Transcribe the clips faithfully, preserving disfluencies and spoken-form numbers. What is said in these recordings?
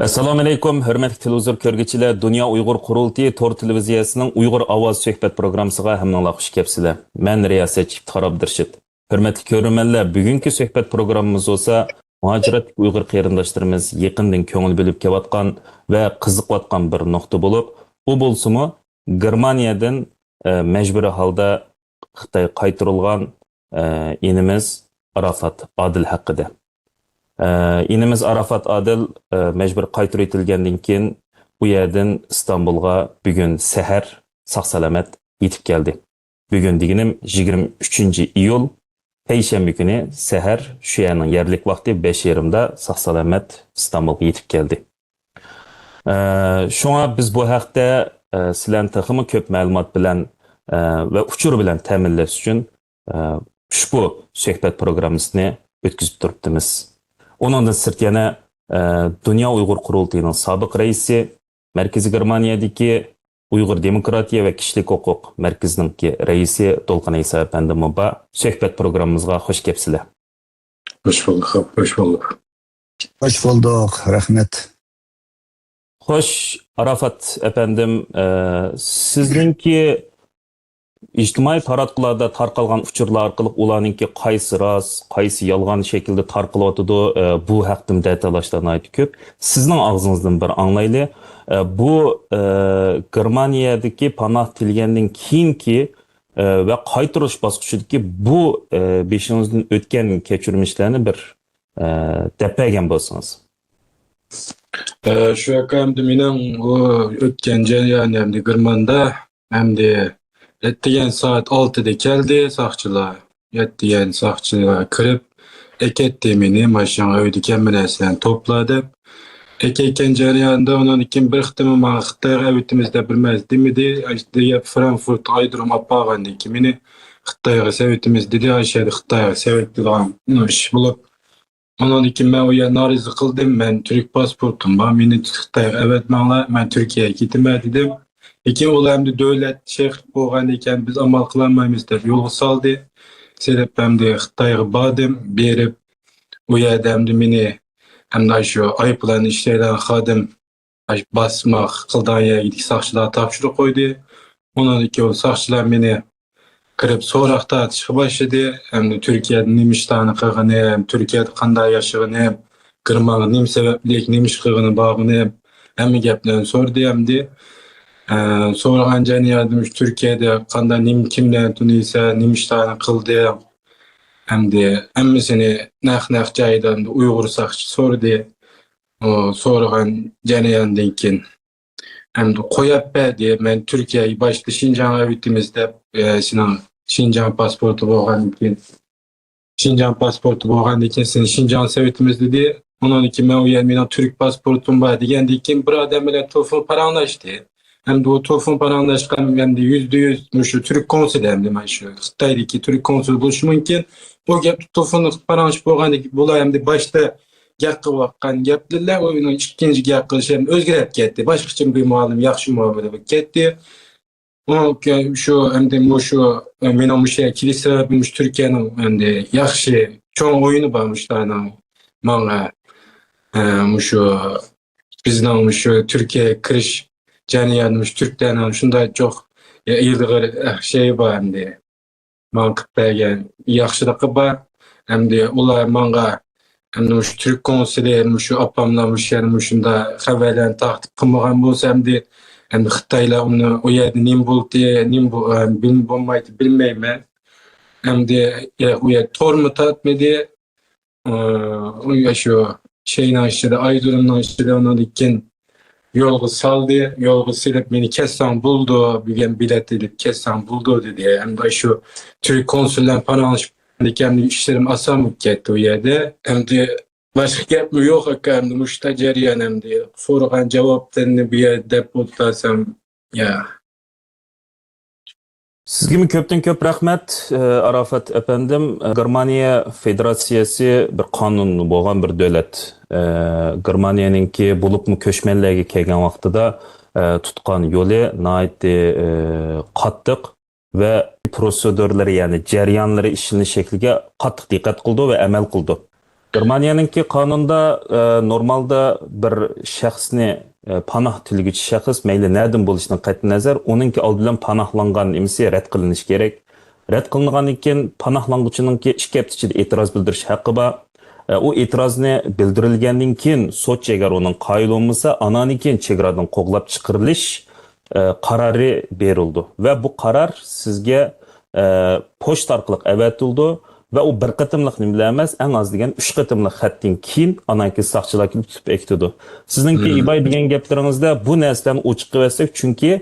ئەسسالامۇئەلەيكۇم، ھۆرمەتلىك تېلېۋىزور كۆرگۈچىلەر، دۇنيا ئۇيغۇر قۇرۇلتىيى تور تېلېۋىزىيەسىنىڭ ئۇيغۇر ئاۋازى سۆھبەت پروگراممىسىغا ھەممىڭلار خۇش كەپسىلەر. مەن رىياسەتچى ئىپتىخار ئابدۇرېشىت. ھۆرمەتلىك كۆرۈرمەنلەر، بۈگۈنكى سۆھبەت پروگراممىمىز بولسا مۇھاجىرەتتىكى ئۇيغۇر قېرىنداشلىرىمىز يېقىندىن كۆڭۈل بۆلۈپ كېلىۋاتقان ۋە قىزىقىۋاتقان بىر نۇقتا بولۇپ، ئۇ بولسىمۇ گېرمانىيەدىن، ئە، مەجبۇرىي ھالدا خىتايغا قايتۇرۇلغان، ئە، ئىنىمىز ئاراپات ئادىل ھەققىدە. ئە، ئىنىمىز ئاراپات ئادىل، ئە، مەجبۇرىي قايتۇرۇۋېتىلگەندىن كېيىن، ئۇ يەردىن ئىستانبۇلغا بۈگۈن سەھەر ساق-سالامەت يېتىپ كەلدى. بۈگۈن دېگىنىم يىگىرمە ئۈچىنچى ئىيۇل، پەيشەنبە كۈنى سەھەر شۇ يەرنىڭ يەرلىك ۋاقتى بەش يېرىمدا ساق-سالامەت ئىستانبۇلغا يېتىپ كەلدى. ئە، شۇڭا بىز بۇ ھەقتە، ئە، سىلەرنى تېخىمۇ كۆپ مەلۇمات بىلەن، ئە، ۋە ئۇچۇر بىلەن تەمىنلەش ئۈچۈن، ئە، ئۇشبۇ سۆھبەت پروگراممىسىنى ئۆتكۈزۈپ تۇرۇپتىمىز. ئۇنىڭدىن سىرت يەنە، ئە، دۇنيا ئۇيغۇر قۇرۇلتىيىنىڭ سابىق رەئىسى، مەركىزىي گېرمانىيەدىكى ئۇيغۇر دېموكراتىيە ۋە كىشىلىك ھوقۇق مەركىزىنىڭكى رەئىسى دولقۇن ئەيسا ئەپەندىممۇ بار. سۆھبەت پروگراممىمىزغا خۇش كەپسىلەر. خۇش بولدۇق، خۇش بولدۇق. خۇش بولدۇق، رەھمەت. خوش، ئاراپات ئەپەندىم، ئە، سىزنىڭكى ئىجتىمائىي تاراتقۇلاردا تارقالغان ئۇچۇرلار ئارقىلىق ئۇلارنىڭكى قايسى راست، قايسى يالغان شەكىلدە تارقىلىۋاتىدۇ، ئە، بۇ ھەقتىمۇ دەتالاشلار ناھايىتى كۆپ. سىزنىڭ ئاغزىڭىزدىن بىر ئاڭلايلى. ئە، بۇ، ئە، گېرمانىيەدىكى پاناھ تىلىگەندىن كېيىنكى، ئە، ۋە قايتۇرۇش باسقۇچىدىكى بۇ، ئە، بېشىڭىزدىن ئۆتكەن كەچۈرمىشلەرنى بىر، ئە، دەپ بەرگەن بولسىڭىز. ئە، شۇ ياققا ئەمدى مېنىڭ ئۇ ئۆتكەن جەريانىم ئەمدى گېرماندا ئەمدى ئەتىگەن سائەت ئالتىدە كەلدى ساقچىلار. ئەتىگەن ساقچىلار كىرىپ، ئەكەتتى مېنى، ماشىنىغا ئۆيدىكى ھەممە نەرسىلەرنى توپلا دەپ. ئەكەتكەن جەريانىدا ئۇنىڭدىن كېيىن بىر قېتىم ماڭا خىتايغا ئەۋېتىمىز دەپ بىر نەرسە دېمىدى. ئاشۇ دېگەن فرانكفورت ئايرودروم ئاپارغاندىن كېيىن مېنى خىتايغا سەۋېتىمىز دېدى. ئاشۇ يەردە خىتايغا سەۋېتىدىغان ئىش بولۇپ، ئۇنىڭدىن كېيىن مەن ئۇ يەردە نارازى قىلدىم. مەن تۈرك پاسپورتۇم بار، مېنى خىتايغا ئەۋەتمەڭلار، مەن تۈركىيەگە كېتىمەن دېدىم. لېكىن ئۇلار ئەمدى دۆلەت شەيخلىك بولغاندىكىن بىز ئامال قىلالمايمىز دەپ يولغا سالدى. سېلىپ ئەمدى خىتايغا باردىم، بېرىپ ئۇ يەردە ئەمدى مېنى ئەمدى شۇ ئايروپىلاندا ئىشلەيدىغان خادىم ئاشۇ باسماق قىلىدىغان يەرگە ساقچىلار تاپشۇرۇپ قويدى. ئۇنىڭدىن كېيىن ساقچىلار مېنى كىرىپ سوراق تارتىشقا باشلىدى. ئەمدى تۈركىيەدە نېمە ئىشلارنى قىلغىنىم، تۈركىيەدە قانداق ياشىغىنىم، گېرمانغا نېمە سەۋەبلىك، نېمە ئىش قىلغىنى بارغىنىم، ھەممە گەپلەرنى سورىدى ئەمدى. ئە، سورىغان جەريانىدا مۇشۇ تۈركىيەدە قانداق، نېمە، كىملەرنى تونۇيسەن، نېمە ئىشلارنى قىلدىڭ؟ ئەمدى ھەممىسىنى نەق نەق جايىدا ئەمدى ئۇيغۇر ساقچى سورىدى. ئۇ سورىغان جەرياندىن كېيىن ئەمدى قويۇپ بەردى. مەن تۈركىيەگە باشتا شىنجاڭغا ئەۋېتىمىز دەپ، ئە، سېنىڭ شىنجاڭ پاسپورتى بولغاندىن كېيىن، شىنجاڭ پاسپورتى بولغاندىن كېيىن سېنى شىنجاڭغا سەۋېتىمىز دېدى. ئۇنىڭدىن كېيىن مەن ئۇ يەردە مېنىڭ تۈرك پاسپورتۇم بار دېگەندىن كېيىن بىر ئادەم بىلەن تېلېفون پاراڭلاشتى. ئەمدى ئۇ تېلېفون پاراڭلاشقان ئەمدى يۈزدە يۈز مۇشۇ تۈرك كونسۇلى، ئەمدى مانا شۇ خىتايدىكى تۈرك كونسۇلى بولۇشى مۇمكىن. بۇ گەپ تېلېفون پاراڭلىشىپ بولغاندىن كېيىن بۇلار ئەمدى باشتا گەپ قىلىۋاتقان گەپلىرى، ئۇنىڭ ئىككىنچى گەپ قىلىشى ئەمدى ئۆزگىرىپ كەتتى. باشقىچە بىر مۇئامىلە، ياخشى مۇئامىلە بولۇپ كەتتى. ئۇ كە-، شۇ ئەمدى مۇشۇ، ئە، مېنىڭ مۇشۇ يەرگە كېلىش سەۋەبىم مۇشۇ تۈركىيەنىڭ ئەمدى ياخشى چوڭ ئويۇنى بار مۇشۇلارنىڭ ماڭا، ئە، مۇشۇ بىزنىڭ مۇشۇ تۈركىيەگە كىرىش جەريانىدا مۇشۇ تۈركلەرنىڭ شۇنداق جوق ئىلغار، ئە، شەيى بار ئەمدى. ماڭا قىلىپ بەرگەن ياخشىلىقى بار. ئەمدى ئۇلار ماڭا، ئەمدى مۇشۇ تۈرك كونسۇلى، مۇشۇ ئاپاملار مۇشۇ يەردە مۇشۇنداق خەۋەرلەرنى تارقىتىپ قىلمىغان بولسا، ئەمدى، ئەمدى خىتايلار ئۇنى ئۇ يەردە نېمە بولدى، نېمە بو-، ئە، بىلمە-، بولمايدۇ، بىلمەيمەن. ئەمدى، ئە، ئۇ يەردە تورمۇ تارتمىدى. ئۇ، ئۇ شۇ شەينىڭ ئىچىدە، ئايرودرومنىڭ ئىچىدە ئۇنىڭدىن كېيىن يولغا سالدى. يولغا سېلىپ مېنى كەتسەڭ بولىدۇ، بۈگۈن بېلەت ئېلىپ كەتسەڭ بولىدۇ دېدى. ئەمدى شۇ تۈرك كونسۇل بىلەن پاراڭلىشىپ كەتكەندىن ئىشلىرىم ئاسان بولۇپ كەتتى ئۇ يەردە. ئەمدى باشقا گەپمۇ يوق ئاكا، ئەمدى مۇشۇ جەريان ئەمدى سورىغان جاۋابلىرىنى بۇ يەردە دەپ ئولتۇرسام، يا. سىزگىمۇ كۆپتىن كۆپ رەھمەت، ئە، ئاراپات ئەپەندىم. گېرمانىيە فېدېراتسىيەسى بىر قانۇن بولغان بىر دۆلەت. ئە، گېرمانىيەنىڭكى بولۇپمۇ كۆچمەنلەرگە كەلگەن ۋاقتىدا، ئە، تۇتقان يولى ناھايىتى، ئە، قاتتىق ۋە پروتسېدۇرىلىرى، يەنى جەريانلىرى ئىشلىنىش شەكلىگە قاتتىق دىققەت قىلىدۇ ۋە ئەمەل قىلىدۇ. گېرمانىيەنىڭكى قانۇندا، ئە، نورمالدا بىر شەخسنى، ئە، پاناھ تىلىگۈچى شەخس مەيلى نەدىن بولۇشىدىن قەتئىينەزەر، ئۇنىڭكى ئالدى بىلەن پاناھلانغان نېمىسى رەت قىلىنىشى كېرەك. رەت قىلىنغاندىن كېيىن پاناھلانغۇچىنىڭكى ئىككى ھەپتە ئىچىدە ئېتىراز بىلدۈرۈش ھەققى بار. ئە، ئۇ ئېتىرازنى بىلدۈرۈلگەندىن كېيىن سوتچى ئەگەر ئۇنىڭ قايىل بولمىسا، ئانان كېيىن چېگرادىن قوغلاپ چىقىرىلىش، ئە، قارارى بېرىلىدۇ. ۋە بۇ قارار سىزگە، ئە، پوچتا ئارقىلىق ئەۋەتىلىدۇ. ۋە ئۇ بىر قېتىملىق نېمىلەر ئەمەس، ئەڭ ئاز دېگەن ئۈچ قېتىملىق خەتتىن كېيىن ئانان كېيىن ساقچىلار كېلىپ تۇتۇپ ئەكېتىدۇ. سىزنىڭكى ئىباي دېگەن گەپلىرىڭىزدە بۇ نەرسىلەرنى ئوچۇق قىلىۋەتسەك، چۈنكى،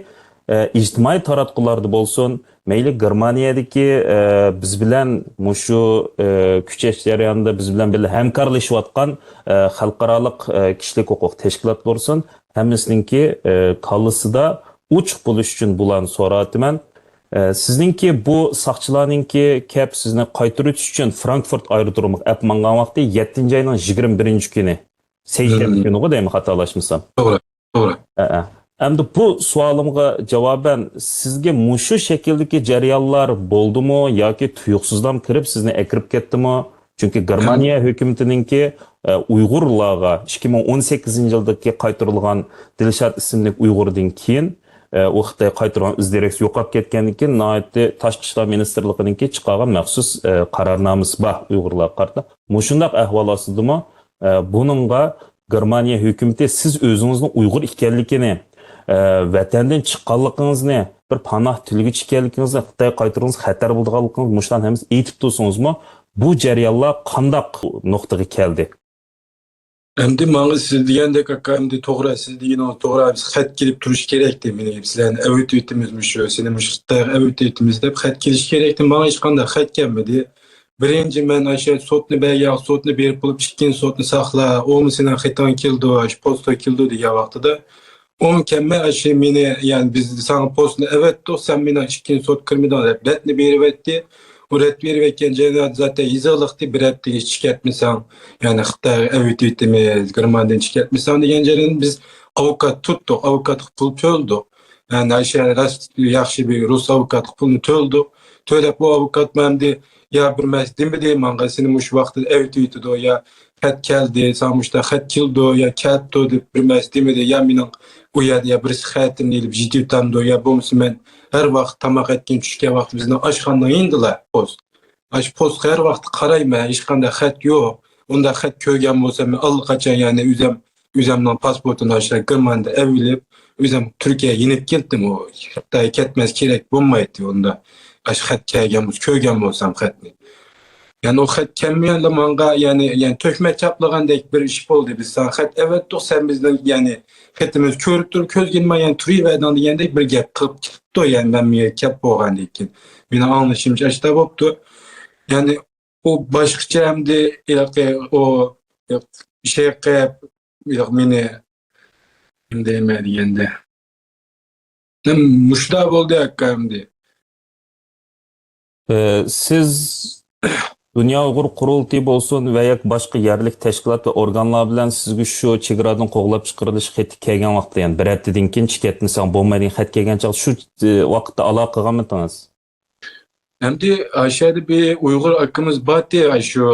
ئە، ئىجتىمائىي تاراتقۇلاردا بولسۇن، مەيلى گېرمانىيەدىكى، ئە، بىز بىلەن مۇشۇ، ئە، كۈچەش جەريانىدا بىز بىلەن بىللە ھەمكارلىشىۋاتقان، ئە، خەلقئارالىق، ئە، كىشىلىك ھوقۇق تەشكىلاتلىرى بولسۇن، ھەممىسىنىڭكى، ئە، كاللىسىدا ئوچۇق بولۇش ئۈچۈن بۇلارنى سوراۋاتىمەن. ئە، سىزنىڭكى بۇ ساقچىلارنىڭكى كەپ سىزنى قايتۇرۇۋېتىش ئۈچۈن فرانكفورت ئايرودرومىغا ئەپ ماڭغان ۋاقتى يەتتىنچى ئاينىڭ يىگىرمە بىرىنچى كۈنى. سەيشەنبە كۈنىغۇ دەيمەن، خاتالاشمىسام. توغرا، توغرا. ئەمدى بۇ سوئالىمغا جاۋابەن، سىزگە مۇشۇ شەكىلدىكى جەريانلار بولدىمۇ ياكى تۇيۇقسىزلام كىرىپ سىزنى ئەكىرىپ كەتتىمۇ؟ چۈنكى گېرمانىيە ھۆكۈمىتىنىڭكى، ئە، ئۇيغۇرلارغا ئىككى مىڭ ئون سەككىزىنچى يىلدىكى قايتۇرۇلغان دىلشات ئىسىملىك ئۇيغۇردىن كېيىن، ئە، ئۇ خىتاي قايتۇرغان ئىز دېرەكسىز يوقاپ كەتكەندىن كېيىن ناھايىتى تاشقى ئىشلار مىنىستىرلىقىنىڭكى چىقارغان مەخسۇس، ئە، قارارنامىسى بار ئۇيغۇرلارغا قارىتا. مۇشۇنداق ئەھۋال ئاستىدىمۇ، ئە، بۇنىڭغا گېرمانىيە ھۆكۈمىتى سىز ئۆزىڭىزنىڭ ئۇيغۇر ئىكەنلىكىنى، ئە، ۋەتەندىن چىققانلىقىڭىزنى، بىر پاناھ تىلىگۈچى ئىكەنلىكىڭىزنى، خىتاي قايتۇرغىڭىز خەتەر بولىدىغانلىقىڭىز، مۇشۇلارنى ھەممىسىنى ئېيتىپ تۇرسىڭىزمۇ، بۇ جەريانلار قانداق نۇقتىغا كەلدى؟ ئەمدى ماڭا سىز دېگەندەك، ئاكا، ئەمدى توغرا، سىز دېگىنىڭىز توغرا، بىز خەت كېلىپ تۇرۇشى كېرەكتى. مېنى سىلەرنى ئەۋېتىۋېتىمىز، مۇشۇ سېنى مۇشۇ خىتايغا ئەۋېتىۋېتىمىز دەپ خەت كېلىشى كېرەكتى. ماڭا ھېچقانداق خەت كەلمىدى. بىرىنچى، مەن ئاشۇ سوتنى بەرگەن، سوتنى بېرىپ بولۇپ، ئىككىنچى سوتنى ساقلا، ئۇمۇ سېنىڭ خېتىڭ كېلىدۇ، ئاشۇ پوستىغا كېلىدۇ دېگەن ۋاقتىدا، ئۇمۇ كەلمەي، ئاشۇ مېنى، يەنى، بىز ساڭا پوستنى ئەۋەتتۇق، سەن مېنىڭ ئىككىنچى سوتقا كىرمىدىڭ دەپ رەتنى بېرىۋەتتى. ئۇ رەت بېرىۋەتكەن جەرياندا زاتەن يېزىقلىقتى، بىر ھەپتىگە چىقىپ كەتمىسەڭ، يەنى خىتايغا ئەۋېتىۋېتىمىز، گېرمانىيەدىن چىقىپ كەتمىسەڭ دېگەن جەرياندا بىز ئاۋوكات تۇتتۇق، ئاۋوكاتقا پۇل تۆلىدۇق. يەنى ئاشۇ راست ياخشى بىر رۇس ئاۋوكاتقا پۇلنى تۆلىدۇق. تۆلەپ بۇ ئاۋوكاتمۇ ئەمدى يا بىر مەس دېمىدى ماڭا، سېنى مۇشۇ ۋاقىتتا ئەۋېتىۋېتىدۇ، يا خەت كەلدى، ساڭا مۇشۇنداق خەت كېلىدۇ، يا كەپتۇ دەپ بىر مەس دېمىدى، يا مېنىڭ ئۇ يەردە يا بىرسى خەتىمنى ئېلىپ يېتىۋېتەمدۇ، يا بولمىسا مەن ھەر ۋاقىت تاماق ئەتكەن چۈشكەن ۋاقتى بىزنىڭ ئاشخانىنىڭ يېنىدىلا پوست. ئاشۇ پوستقا ھەر ۋاقىت قارايمەن، ھېچقانداق خەت يوق. ئۇنداق خەت كۆرگەن بولسام، مەن ئاللىقاچان يەنە ئۆزەم، ئۆزەمنىڭ پاسپورتىنى ئاشۇ گېرمانىيەدە ئەۋېلىپ، ئۆزەم تۈركىيەگە يېنىپ كەتتىم. ئۇ خىتايغا كەتمەس كېرەك بولمايتتى ئۇندا. ئاشۇ خەت كەلگەن بولسا، كۆرگەن بولسام خەتنى. يەنى ئۇ خەت كەلمىگەندە ماڭا، يەنى، يەنى تۆھمەت چاپلىغاندەك بىر ئىش بولدى. بىز ساڭا خەت ئەۋەتتۇق، سەن بىزنىڭ، يەنى خېتىمىز كۆرۈپ تۇرۇپ، كۆزگە ئىلماي، يەنى تۇرۇۋەردىڭ دېگەندەك بىر گەپ قىلىپ چىقىپتۇ. يەنى مەن بۇ يەرگە كەپ بولغاندىن كېيىن. مېنىڭ ئاڭلىشىمچە ئاشتا بوپتۇ. يەنى ئۇ باشقىچە ئەمدى ھېلىقى ئۇ شەيخ قىلىپ، ھېلىقى مېنى نېمە دەيمەن دېگەندە. نېمە مۇشۇنداق بولدى ئاكا ئەمدى. ئە، سىز دۇنيا ئۇيغۇر قۇرۇلتىيى بولسۇن ۋە ياكى باشقا يەرلىك تەشكىلات ۋە ئورگانلار بىلەن سىزگە شۇ چېگرادىن قوغلاپ چىقىرىلىش خېتى كەلگەن ۋاقىتتا، يەنى بىر ھەپتىدىن كېيىن چىقىپ كەتمىسەڭ بولمايدىغان خەت كەلگەن چاغدا شۇ، ئە، ۋاقىتتا ئالاقە قىلغانمىدىڭىز؟ ئەمدى ئاشۇ يەردە بىر ئۇيغۇر ئاكىمىز بارتى، ئاشۇ،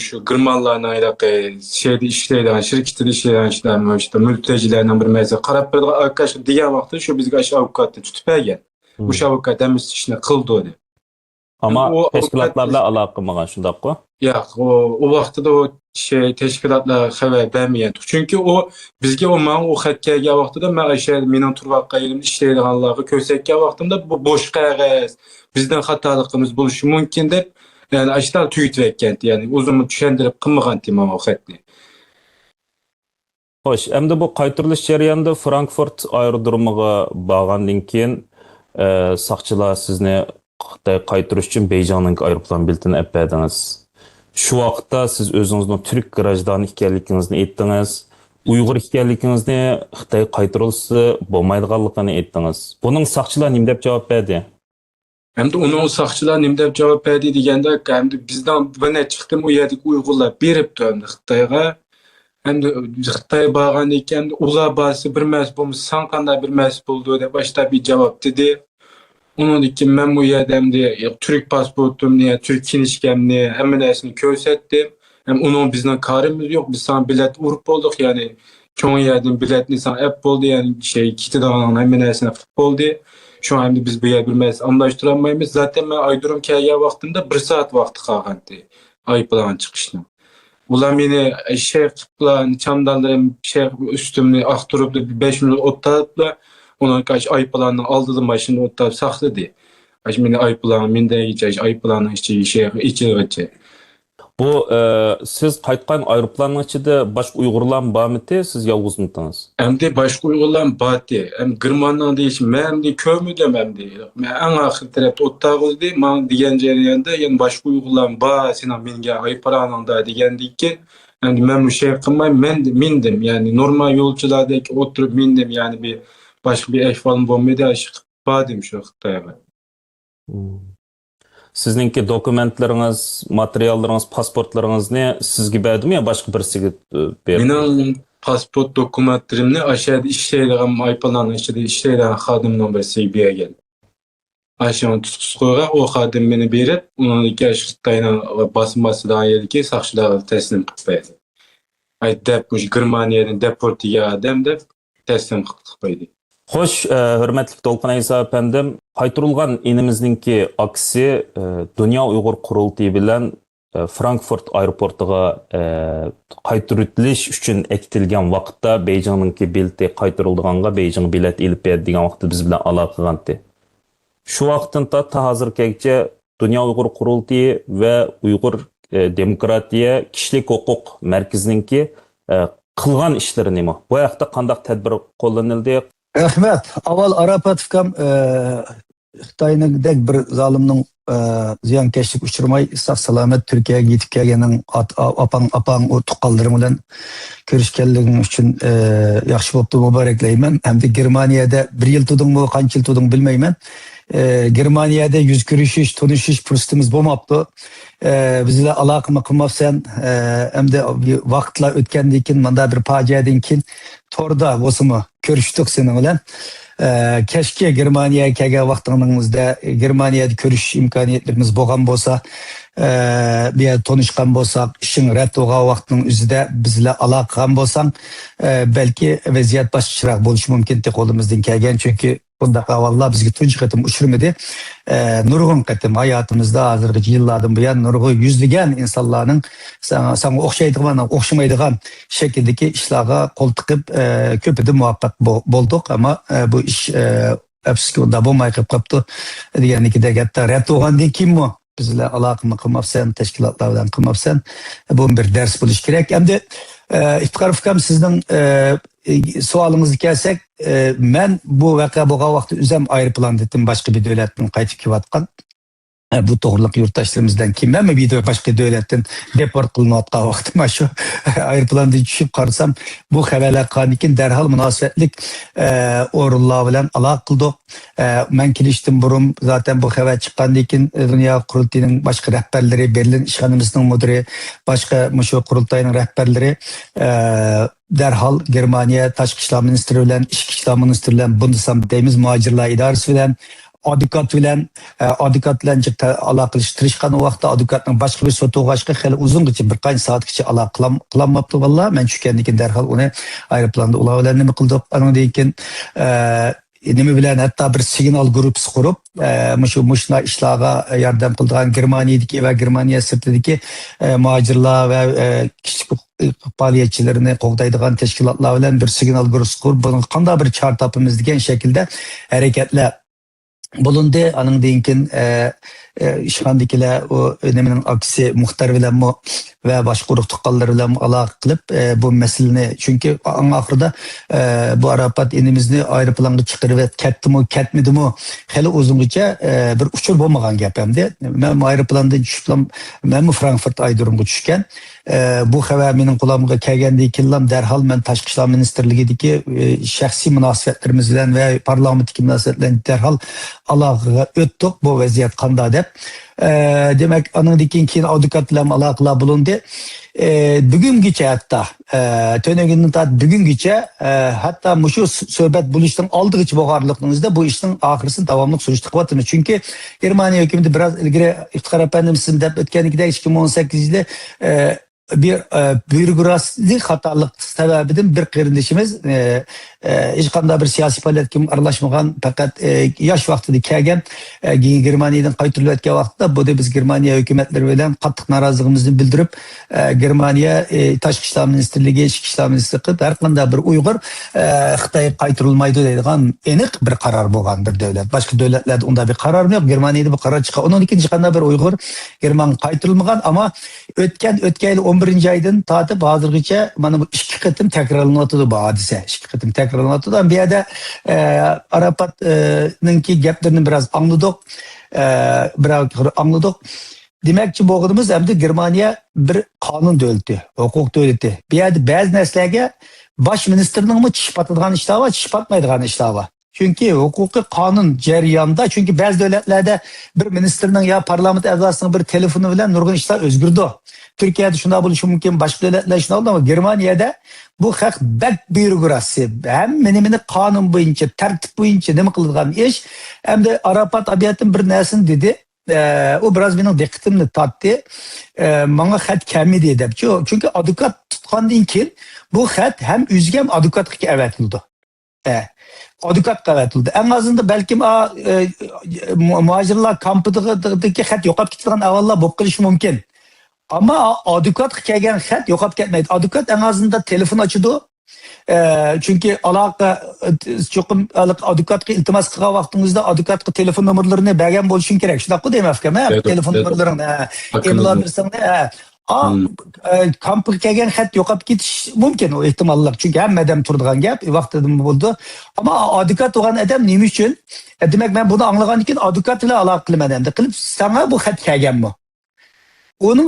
شۇ گېرمانلارنىڭ ھېلىقى شەيدە ئىشلەيدىغان، شىركىتىدە ئىشلەيدىغان، شۇ مۇلتەجىلەرنىڭ بىر مەسىلە قاراپ بېرىدىغان ئاكا شۇ دېگەن ۋاقىتتا شۇ بىزگە ئاشۇ ئاۋوكاتنى تۇتۇپ بەرگەن. مۇشۇ ئاۋوكات ھەممىسى ئىشنى قىلىدۇ دەپ. ئەمما ئۇ تەشكىلاتلار بىلەن ئالاقە قىلمىغان، شۇنداققۇ؟ ياق، ئۇ، ئۇ ۋاقتىدا ئۇ شەي، تەشكىلاتلارغا خەۋەر بەرمىگەن. چۈنكى ئۇ بىزگە، ئۇ ماڭا ئۇ خەت كەلگەن ۋاقتىدا مەن ئاشۇ يەردە مېنىڭ تۇرۇۋاتقان يېرىمدە ئىشلەيدىغانلارغا كۆرسەتكەن ۋاقتىمدا بۇ بوش قەغەز، بىزنىڭ خاتالىقىمىز بولۇشى مۇمكىن دەپ، يەنى ئاشۇنداق تۈگىتىۋەتكەنتى. يەنى ئۇزۇنمۇ چۈشەندۈرۈپ قىلمىغانتى ماڭا ئۇ خەتنى. خوش، ئەمدى بۇ قايتۇرۇلۇش جەريانىدا فرانكفورت ئايرودرومىغا بارغاندىن كېيىن، ئە، ساقچىلار سىزنى خىتايغا قايتۇرۇش ئۈچۈن بېيجىڭنىڭ ئايروپىلان بېلىتىنى ئەپ بەردىڭىز. شۇ ۋاقىتتا سىز ئۆزىڭىزنىڭ تۈرك گراژدانى ئىكەنلىكىڭىزنى ئېيتتىڭىز. ئۇيغۇر ئىكەنلىكىڭىزنى، خىتايغا قايتۇرۇلسا بولمايدىغانلىقىنى ئېيتتىڭىز. بۇنىڭ ساقچىلار نېمە دەپ جاۋاب بەردى؟ ئەمدى ئۇنىڭ ساقچىلار نېمە دەپ جاۋاب بەردى دېگەندە، ئەمدى بىزدىن بىر نەچچە قېتىم ئۇ يەردىكى ئۇيغۇرلار بېرىپتۇ ئەمدى خىتايغا. ئەمدى خىتاي بارغاندىن كېيىن ئەمدى ئۇلار بارسا بىر مەس بولمىسا ساڭا قانداق بىر مەس بولىدۇ دەپ ئاشتا بىر جاۋاب دېدى. ئۇنىڭدىن كېيىن مەن بۇ يەردە ئەمدى تۈرك پاسپورتۇمنى، تۈرك كىنىشكامنى، ھەممە نەرسىنى كۆرسەتتىم. ھەم ئۇنىڭ بىزنىڭ كارىمىز يوق. بىز ساڭا بېلەت ئۇرۇپ بولدۇق، يەنى چوڭ يەردىن بېلەتنى ساڭا ئەپ بولدى، يەنى شەي كېتىدىغان ھەممە نەرسىنى قىلىپ بولدى. شۇڭا ئەمدى بىز بۇ يەردە بىر نەرسە ئالماشتۇرالمايمىز. زاتەن مەن ئايدۇرۇم كەلگەن ۋاقتىمدا بىر سائەت ۋاقتى قالغانتى ئايروپىلانغا چىقىشنىڭ. ئۇلار مېنى شەي قىلىپلا، چامدانلىرىم شەي ئۈستۈمنى ئاختۇرۇپ، بەش مىنۇت ئولتۇرۇپلا، ئۇنىڭ ئايروپىلاننىڭ ئالدىدا ماشىنىدا ئولتۇرۇپ ساقلىدى. ئاشۇ مېنى ئايروپىلانغا مىندەرگىچە، ئاشۇ ئايروپىلاننىڭ ئىچىگە شەي ئېچىلغىچە. بۇ، ئە، سىز قايتقان ئايروپىلاننىڭ ئىچىدە باشقا ئۇيغۇرلارمۇ بارمىتى؟ سىز يالغۇزمىتىڭىز؟ ئەمدى باشقا ئۇيغۇرلارمۇ بارتى. ئەم گېرماننىڭ دېيىشى، مەن ئەمدى كۆرمىدىم ئەمدى. مەن ئەڭ ئاخىرقى تەرەپتە ئولتۇرغۇزدى. ماڭا دېگەن جەرياندا يەنە باشقا ئۇيغۇرلارمۇ بار، سېنىڭ مىنگەن ئايروپىلانىڭدا دېگەندىكىن، ئەمدى مەنمۇ شەي قىلماي، مەن مىندىم. يەنى نورمال يولچىلاردەك ئولتۇرۇپ مىندىم. يەنى بىر باشقا بىر ئەھۋالمۇ بولمىدى، ئاشۇ باردىم شۇ خىتايغا. مم. سىزنىڭكى دوكۇمېنتلىرىڭىز، ماتېرىياللىرىڭىز، پاسپورتلىرىڭىزنى سىزگە بەردىمۇ يا باشقا بىرسىگە، ئە، بەردىمۇ؟ مېنىڭ پاسپورت دوكۇمېنتلىرىمنى ئاشۇ يەردە ئىشلەيدىغان، ئايروپىلاننىڭ ئىچىدە ئىشلەيدىغان خادىمنىڭ بىرسىگە بەرگەن. ئاشۇنىڭ تۇتقۇسى قويغان ئۇ خادىم مېنى بېرىپ، ئۇنىڭدىكى ئاشۇ خىتاينىڭ باسما باسىدىغان يەردىكى ساقچىلارغا تەسلىم قىلىپ بەردى. ئاي دەپ، مۇشۇ گېرمانىيەدىن دېپورت يېگەن ئادەم دەپ تەسلىم قىلىپ قويدى. خوش، ئە، ھۆرمەتلىك دولقۇن ئەيسا ئەپەندىم، قايتۇرۇلغان ئىنىمىزنىڭكى ئاكىسى، ئە، دۇنيا ئۇيغۇر قۇرۇلتىيى بىلەن، ئە، فرانكفورت ئايروپورتىغا، ئە، قايتۇرۇۋېتىلىش ئۈچۈن ئەكېتىلگەن ۋاقىتتا بېيجىڭنىڭكى بېلىتى قايتۇرۇلىدىغانغا بېيجىڭغا بېلەت ئېلىپ بەردى دېگەن ۋاقىتتا بىز بىلەن ئالاقە قىلغانتى. شۇ ۋاقىتتىن تارتىپ تا ھازىرغىچە دۇنيا ئۇيغۇر قۇرۇلتىيى ۋە ئۇيغۇر، ئە، دېموكراتىيە كىشىلىك ھوقۇق مەركىزىنىڭكى، ئە، قىلغان ئىشلىرى نېمە؟ بۇ ھەقتە قانداق تەدبىر قوللىنىلدى؟ رەھمەت. ئاۋۋال ئاراپات ئۇكام، ئە، خىتاينىڭدەك بىر زالىمنىڭ، ئە، زىيانكەشلىككە ئۇچرىماي، ساق-سالامەت تۈركىيەگە يېتىپ كەلگىنىڭ، ئات-، ئا-، ئاپاڭ، ئاپاڭ، ئۇ تۇغقانلىرىڭ بىلەن كۆرۈشكەنلىكىڭ ئۈچۈن، ئە، ياخشى بوپتۇ، مۇبارەكلەيمەن. ئەمدى گېرمانىيەدە بىر يىل تۇردۇڭمۇ، قانچە يىل تۇردۇڭ بىلمەيمەن. ئە، گېرمانىيەدە يۈز كۆرۈشۈش، تونۇشۇش پۇرسىتىمىز بولماپتۇ. ئە، بىز بىلەن ئالاقىمۇ قىلماپسەن. ئە، ئەمدى ۋاقىتلار ئۆتكەندىن كېيىن، مۇنداق بىر پاجىئەدىن كېيىن توردا بولسىمۇ كۆرۈشتۇق سېنىڭ بىلەن. ئە، كەچكى گېرمانىيەگە كەلگەن ۋاقتىڭىزدا گېرمانىيەدە كۆرۈشۈش ئىمكانىيەتلىرىمىز بولغان بولسا، ئە، بۇ يەردە تونۇشقان بولساق، ئىشىڭ رەت بولغان ۋاقىتنىڭ ئۆزىدە بىز بىلەن ئالاقە قىلغان بولساڭ، ئە، بەلكى ۋەزىيەت باشقىچىراق بولۇشى مۇمكىنتى قولىمىزدىن كەلگەن. چۈنكى بۇنداق ئەھۋاللار بىزگە تۇنجى قېتىم ئۇچرىمىدى. ئە، نۇرغۇن قېتىم ھاياتىمىزدا ھازىرغىچە يىللاردىن بۇيان نۇرغۇن يۈزلىگەن ئىنسانلارنىڭ ساڭا، ساڭا ئوخشايدىغان، ئوخشىمايدىغان شەكىلدىكى ئىشلارغا قول تىقىپ، ئە، كۆپىدىن مۇۋەپپەق بو-، بولدۇق. ئەمما، ئە، بۇ ئىش، ئە، ئەپسۇسكى ئۇنداق بولماي قېلىپ قاپتۇ دېگەندىكىدەك، ھەتتا رەت بولغاندىن كېيىنمۇ بىز بىلەن ئالاقىمۇ قىلماپسەن، تەشكىلاتلار بىلەن قىلماپسەن. بۇ بىر دەرس بولۇشى كېرەك. ئەمدى، ئە، ئىپتىخار ئۇكام، سىزنىڭ، ئە، سوئالىڭىزغا كەلسەك، ئە، مەن بۇ ۋەقە بولغان ۋاقىتتا ئۆزۈم ئايروپىلاندىن باشقا بىر دۆلەتتىن قايتىپ كېلىۋاتقان، ئە، بۇ توغرىلىق يۇرتداشلىرىمىزدىن كېيىن مەنمۇ بىر دەپ باشقا دۆلەتتىن دېپورت قىلىنىۋاتقان ۋاقتىم شۇ. ئايروپىلاندىن چۈشۈپ قارىسام، بۇ خەۋەرلەر قىلغاندىن كېيىن دەرھال مۇناسىۋەتلىك، ئە، ئورۇنلار بىلەن ئالاقە قىلدۇق. ئە، مەن كېلىشتىن بۇرۇن زاتەن بۇ خەۋەر چىققاندىن كېيىن، دۇنيا قۇرۇلتىيىنىڭ باشقا رەھبەرلىرى، بېرلىن ئىشخانىمىزنىڭ مۇدىرى، باشقا مۇشۇ قۇرۇلتاينىڭ رەھبەرلىرى، ئە، دەرھال گېرمانىيە تاشقى ئىشلار مىنىستىرى بىلەن، ئىچكى ئىشلار مىنىستىرى بىلەن، بۇندېسامت دەيمىز، مۇھاجىرلار ئىدارىسى بىلەن، ئادۋوكات بىلەن، ئە، ئادۋوكات بىلەن جىق تە-، ئالاقىلىشىپ تىرىشقان، ئۇ ۋاقىتتا ئادۋوكاتنىڭ باشقا بىر سوتى بولغاچقا خېلى ئۇزۇنغىچە، بىر قانچە سائەتكىچە ئالاقە قىلام-، قىلالماپتۇ بالىلار. مەن چۈشكەندىن كېيىن دەرھال ئۇنى ئايروپىلاندا ئۇلار بىلەن نېمە قىلدۇق. ئانىڭدىن كېيىن، ئە، نېمە بىلەن ھەتتا بىر سىگنال گۇرۇپپىسى قۇرۇپ، ئە، مۇشۇ، مۇشۇنداق ئىشلارغا ياردەم قىلىدىغان گېرمانىيەدىكى ۋە گېرمانىيە سىرتىدىكى، ئە، مۇھاجىرلار ۋە، ئە، كىشىلىك ھوقۇق پائالىيەتچىلىرىنى قوغدايدىغان تەشكىلاتلار بىلەن بىر سىگنال گۇرۇپپىسى قۇرۇپ، بۇنىڭغا قانداق بىر چارە تاپىمىز دېگەن شەكىلدە ھەرىكەتلەر بولۇندى. ئانىڭدىن كېيىن، ئە، ئە، ئىشخانىدىكىلەر ئۇ نېمىنىڭ ئاكىسى مۇختەر بىلەنمۇ ۋە باشقا ئۇرۇق تۇغقانلىرى بىلەنمۇ ئالاقە قىلىپ، ئە، بۇ مەسىلىنى، چۈنكى ئەڭ ئاخىرىدا، ئە، بۇ ئاراپات ئىنىمىزنى ئايروپىلانغا چىقىرىپ كەتتىمۇ، كەتمىدىمۇ، خېلى ئۇزۇنغىچە، ئە، بىر ئۇچۇر بولمىغان گەپ ئەمدى. مەن ئايروپىلاندىن چۈشۈپلا، مەنمۇ فرانكفورت ئايرودرومغا چۈشكەن. ئە، بۇ خەۋەر مېنىڭ قۇلاقلىرىمغا كەلگەندىن كېيىنلا دەرھال مەن تاشقى ئىشلار مىنىستىرلىكىدىكى، ئە، شەخسىي مۇناسىۋەتلىرىمىز بىلەن ۋە پارلامېنتتىكى مۇناسىۋەتلەر بىلەن دەرھال ئالاقىگە ئۆتتۇق، بۇ ۋەزىيەت قانداق دەپ. ئە، دېمەك، ئانىڭدىن كېيىن، كېيىن ئادۋوكات بىلەن ئالاقىلار بولۇندى. ئە، بۈگۈنگىچە ھەتتا، ئە، تۈنۈگۈندىن تارتىپ بۈگۈنگىچە، ئە، ھەتتا مۇشۇ سۆ-، سۆھبەت بولۇشنىڭ ئالدىغىچە بولغانلىقنىڭ ئۆزىدە بۇ ئىشنىڭ ئاخىرىسىنى داۋاملىق سۈرۈشتۈرۈپ قىلىۋاتىمىز. چۈنكى گېرمانىيە ھۆكۈمىتى بىراز ئىلگىرى، ئىپتىخار ئەپەندىم، سىز دەپ ئۆتكەندىكىدەك، ئىككى مىڭ ئون سەككىزىنچى يىلى، ئە، بىر، ئە، بيۇروكراتىيە خاتالىق سەۋەبىدىن بىر قېرىندىشىمىز، ئە، ئە، ھېچقانداق بىر سىياسىي پائالىيەتكە ئارىلاشمىغان، پەقەت، ئە، ياش ۋاقتىدا كەلگەن، ئە، گېرمانىيەدىن قايتۇرۇلۇۋەتكەن ۋاقتىدا، بۇنى بىز گېرمانىيە ھۆكۈمەتلىرى بىلەن قاتتىق نارازىلىقىمىزنى بىلدۈرۈپ، ئە، گېرمانىيە، ئە، تاشقى ئىشلار مىنىستىرلىكى، ئىچكى ئىشلار مىنىستىرلىقى، ھەر قانداق بىر ئۇيغۇر، ئە، خىتايغا قايتۇرۇلمايدۇ دەيدىغان ئېنىق بىر قارار بولغان بىر دۆلەت. باشقا دۆلەتلەردە ئۇنداق بىر قارارمۇ يوق. گېرمانىيەدە بۇ قارار چىققان. ئۇنىڭدىن كېيىن ھېچقانداق بىر ئۇيغۇر گېرمانغا قايتۇرۇلمىغان. ئەمما ئۆتكەن، ئۆتكەيلى ئون بىرىنچى ئايدىن تارتىپ ھازىرغىچە مانا بۇ ئىككى قېتىم تەكرارلىنىۋاتىدۇ بۇ ھادىسە. ئىككى قېتىم تەكرارلىنىۋاتىدۇ. بۇ يەردە، ئە، ئاراپات، ئە، نىڭكى گەپلىرىنى بىراز ئاڭلىدۇق. ئە، بىراز ئاڭلىدۇق. دېمەكچى بولغىنىمىز، ئەمدى گېرمانىيە بىر قانۇن دۆلىتى، ھوقۇق دۆلىتى. بۇ يەردە بەزى نەرسىلەرگە باش مىنىستىرنىڭمۇ چىش پاتىدىغان ئىشلار بار، چىش پاتمايدىغان ئىشلار بار. چۈنكى ھوقۇقىي قانۇن جەريانىدا، چۈنكى بەزى دۆلەتلەردە بىر مىنىستىرنىڭ يا پارلامېنت ئەزاسىنىڭ بىر تېلېفونى بىلەن نۇرغۇن ئىشلار ئۆزگىرىدۇ. تۈركىيەدە شۇنداق بولۇشى مۇمكىن، باشقا دۆلەتلەردە شۇنداق بولىدۇ. ئەمما گېرمانىيەدە بۇ خەق بەك بيۇروكراتىيە، ھەممە نېمىنى قانۇن بويىچە، تەرتىپ بويىچە نېمە قىلىدىغان ئىش. ئەمدى ئاراپات ئابىيەتتىن بىر نەرسىنى دېدى. ئە، ئۇ بىراز مېنىڭ دىققىتىمنى تارتتى. ئە، ماڭا خەت كەلمىدى دەپ. چۈ-، چۈنكى ئادۋوكات تۇتقاندىن كېيىن بۇ خەت ھەم ئۆزىگە ھەم ئادۋوكاتقا ئەۋەتىلىدۇ. ئە، ئادۋوكاتقا ئەۋەتىلىدۇ. ئەڭ ئازىندا بەلكىم، ئا، ئە، مۇ-، مۇھاجىرلار كامپىدىكى خەت يوقاپ كېتىدىغان ئەھۋاللار بولۇپ قېلىشى مۇمكىن. ئەمما ئادۋوكاتقا كەلگەن خەت يوقاپ كەتمەيدۇ. ئادۋوكات ئەڭ ئازىندا تېلېفون ئاچىدۇ. ئە، چۈنكى ئالاقە، ئە، چوقۇم ئادۋوكاتقا ئىلتىماس قىلغان ۋاقتىڭىزدا ئادۋوكاتقا تېلېفون نومۇرلىرىنى بەرگەن بولۇشۇڭ كېرەك. شۇنداققۇ دەيمەن ئۇكام، ھە؟ تېلېفون نومۇرلىرىڭنى، ھە، ئىمېل ئادرېسىڭنى، ھە. ئا، ئە، كامپقا كەلگەن خەت يوقاپ كېتىش مۇمكىن، ئۇ ئېھتىماللىق. چۈنكى ھەممە ئادەم تۇرىدىغان گەپ، ۋاقتىدىمۇ بولىدۇ. ئەمما ئادۋوكات بولغان ئادەم نېمە ئۈچۈن؟ ئە، دېمەك، مەن بۇنى ئاڭلىغاندىن كېيىن ئادۋوكات بىلەن ئالاقە قىلىمەن ئەمدى. قىلىپ، ساڭا بۇ خەت كەلگەنمۇ؟ ئۇنىڭ،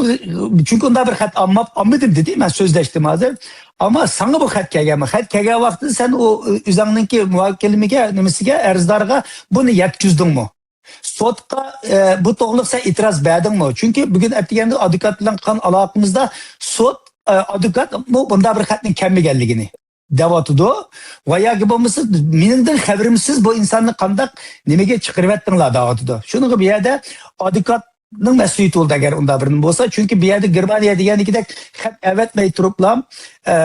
چۈنكى ئۇنداق بىر خەت ئالماپ، ئالمىدىم دېدى، مەن سۆزلەشتىم ھازىر. ئەمما ساڭا بۇ خەت كەلگەنمۇ؟ خەت كەلگەن ۋاقتىدا سەن ئۇ ئۆزۈڭنىڭكى مۇۋەككىلىمىگە، نېمىسىگە، ئەرزدارغا بۇنى يەتكۈزدۈڭمۇ؟ سوتقا، ئە، بۇ توغرىلىق سەن ئېتىراز بەردىڭمۇ؟ چۈنكى بۈگۈن ئەتىگەندە ئادۋوكات بىلەن قىلغان ئالاقىمىزدا سوت، ئە، ئادۋوكات بۇ، بۇنداق بىر خەتنىڭ كەلمىگەنلىكىنى دەۋاتىدۇ. ۋە ياكى بولمىسا مېنىڭدىن خەۋىرىمسىز بۇ ئىنساننى قانداق نېمىگە چىقىرىۋەتتىڭلار دەۋاتىدۇ. شۇنىڭغا بۇ يەردە ئادۋوكاتنىڭ مەسئۇلىيىتى بولىدۇ، ئەگەر ئۇنداق بىر نېمە بولسا. چۈنكى بۇ يەردە گېرمانىيە دېگەندىكىدەك خەت ئەۋەتمەي تۇرۇپلا، ئە،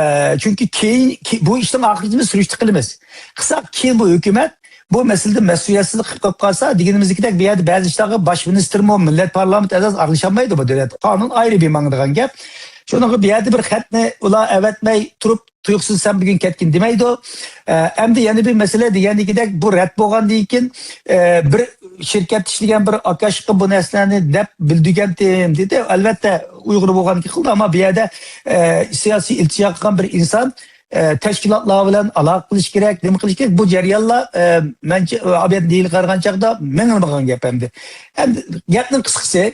چۈنكى كېيىن، كې-، بۇ ئىشنىڭ ئاخىرىنى بىز سۈرۈشتە قىلىمىز. قىلساق كېيىن بۇ ھۆكۈمەت بۇ مەسىلىدە مەسئۇلىيەتسىزلىك قىلىپ قالسا، دېگىنىمىزدىكىدەك بۇ يەردە بەزى ئىشلارغا باش مىنىستىرمۇ، مىللەت پارلامېنت ئەزاسى ئارىلىشالمايدۇ. بۇ دۆلەت قانۇن ئايرى بىر ماڭىدىغان گەپ. شۇنىڭغا بۇ يەردە بىر خەتنى ئۇلار ئەۋەتمەي تۇرۇپ، تۇيۇقسىز سەن بۈگۈن كەتكىن دېمەيدۇ. ئە، ئەمدى يەنە بىر مەسىلە دېگەندىكىدەك، بۇ رەت بولغاندىن كېيىن، ئە، بىر شىركەتتە ئىشلىگەن بىر ئاكاشقا بۇ نەرسىلەرنى دەپ بىلدۈرگەنتىم دېدى. ئەلۋەتتە، ئۇيغۇر بولغاندىكىن قىلدى، ئەمما بۇ يەردە، ئە، سىياسىي ئىلتىجا قىلغان بىر ئىنسان، ئە، تەشكىلاتلار بىلەن ئالاقە قىلىش كېرەك، نېمە قىلىش كېرەك. بۇ جەريانلار، ئە، مەنچە، ئابىيەت دېيىلىپ قارىغان چاغدا مېڭىلمىغان گەپ ئەمدى. ئەمدى گەپنىڭ قىسقىسى،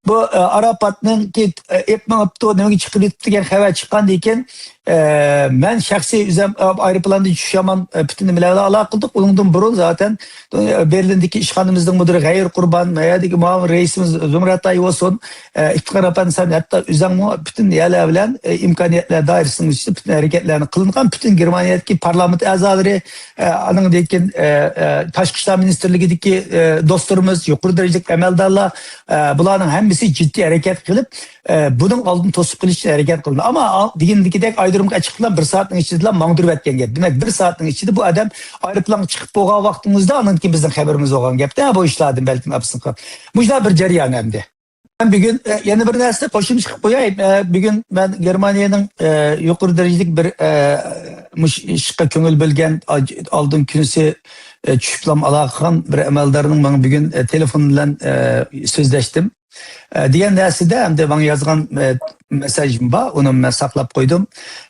بۇ، ئە، ئاراپاتنىڭكى، ئە، ئېپ مېڭىپتۇ، نېمىگە چىقىپ كېتىپتۇ دېگەن خەۋەر چىققاندىن كېيىن، ئە، مەن شەخسىي ئۆزۈم، ئە، ئايروپىلاندىن چۈشۈش يامان، ئە، پۈتۈن نېمىلەر بىلەن ئالاقە قىلدۇق. ئۇنىڭدىن بۇرۇن زاتەن، ئە، بېرلىندىكى ئىشخانىمىزنىڭ مۇدىرى غەيۇر قۇربان، مەيەردىكى مۇئاۋىن رەئىسىمىز زۇمرەت ئايۋاسون، ئە، ئىپتىخار ئەپەندى، سەن ھەتتا ئۆزۈڭمۇ پۈتۈن يەرلەر بىلەن، ئە، ئىمكانىيەتلەر دائىرىسىنىڭ ئىچىدە پۈتۈن ھەرىكەتلەرنى قىلىنغان، پۈتۈن گېرمانىيەدىكى پارلامېنت ئەزالىرى، ئە، ئانىڭدىن كېيىن، ئە، ئە، تاشقى ئىشلار مىنىستىرلىكىدىكى، ئە، دوستلىرىمىز، يۇقىرى دەرىجىلىك ئەمەلدارلار، ئە، بۇلارنىڭ ھەممىسى جىددىي ھەرىكەت قىلىپ، ئە، بۇنىڭ ئالدىنى توسۇپ قېلىش ئۈچۈن ھەرىكەت قىلىنىدۇ. ئەمما ئا-، دېگىنىدىكىدەك ئايرىمغا ئېچىقلار بىر سائەتنىڭ ئىچىدىلا ماڭدۇرۇۋەتكەن گەپ. دېمەك، بىر سائەتنىڭ ئىچىدە بۇ ئادەم ئايروپىلانغا چىقىپ بولغان ۋاقتىڭىزدا، ئاندىن كېيىن بىزنىڭ خەۋىرىمىز بولغان گەپتە، بۇ ئىشلاردىن بەلكىم ئاپىسىنقا. مۇشۇنداق بىر جەريان ئەمدى. مەن بۈگۈن، ئە، يەنە بىر نەرسە قوشۇمچە قىلىپ قوياي. ئە، بۈگۈن مەن گېرمانىيەنىڭ، ئە، يۇقىرى دەرىجىلىك بىر، ئە، مۇشۇ ئىشقا كۆڭۈل بۆلگەن، ئا-، ئالدىن كۈنسى، ئە، چۈشۈپلام ئالاقە قىلغان بىر ئەمەلدارنىڭ ماڭا بۈگۈن، ئە، تېلېفون بىلەن، ئە، سۆزلەشتىم. ئە، دېگەن نەرسىدە ئەمدى ماڭا يازغان، ئە، مېسساژىم بار، ئۇنى مەن ساقلاپ قويدۇم.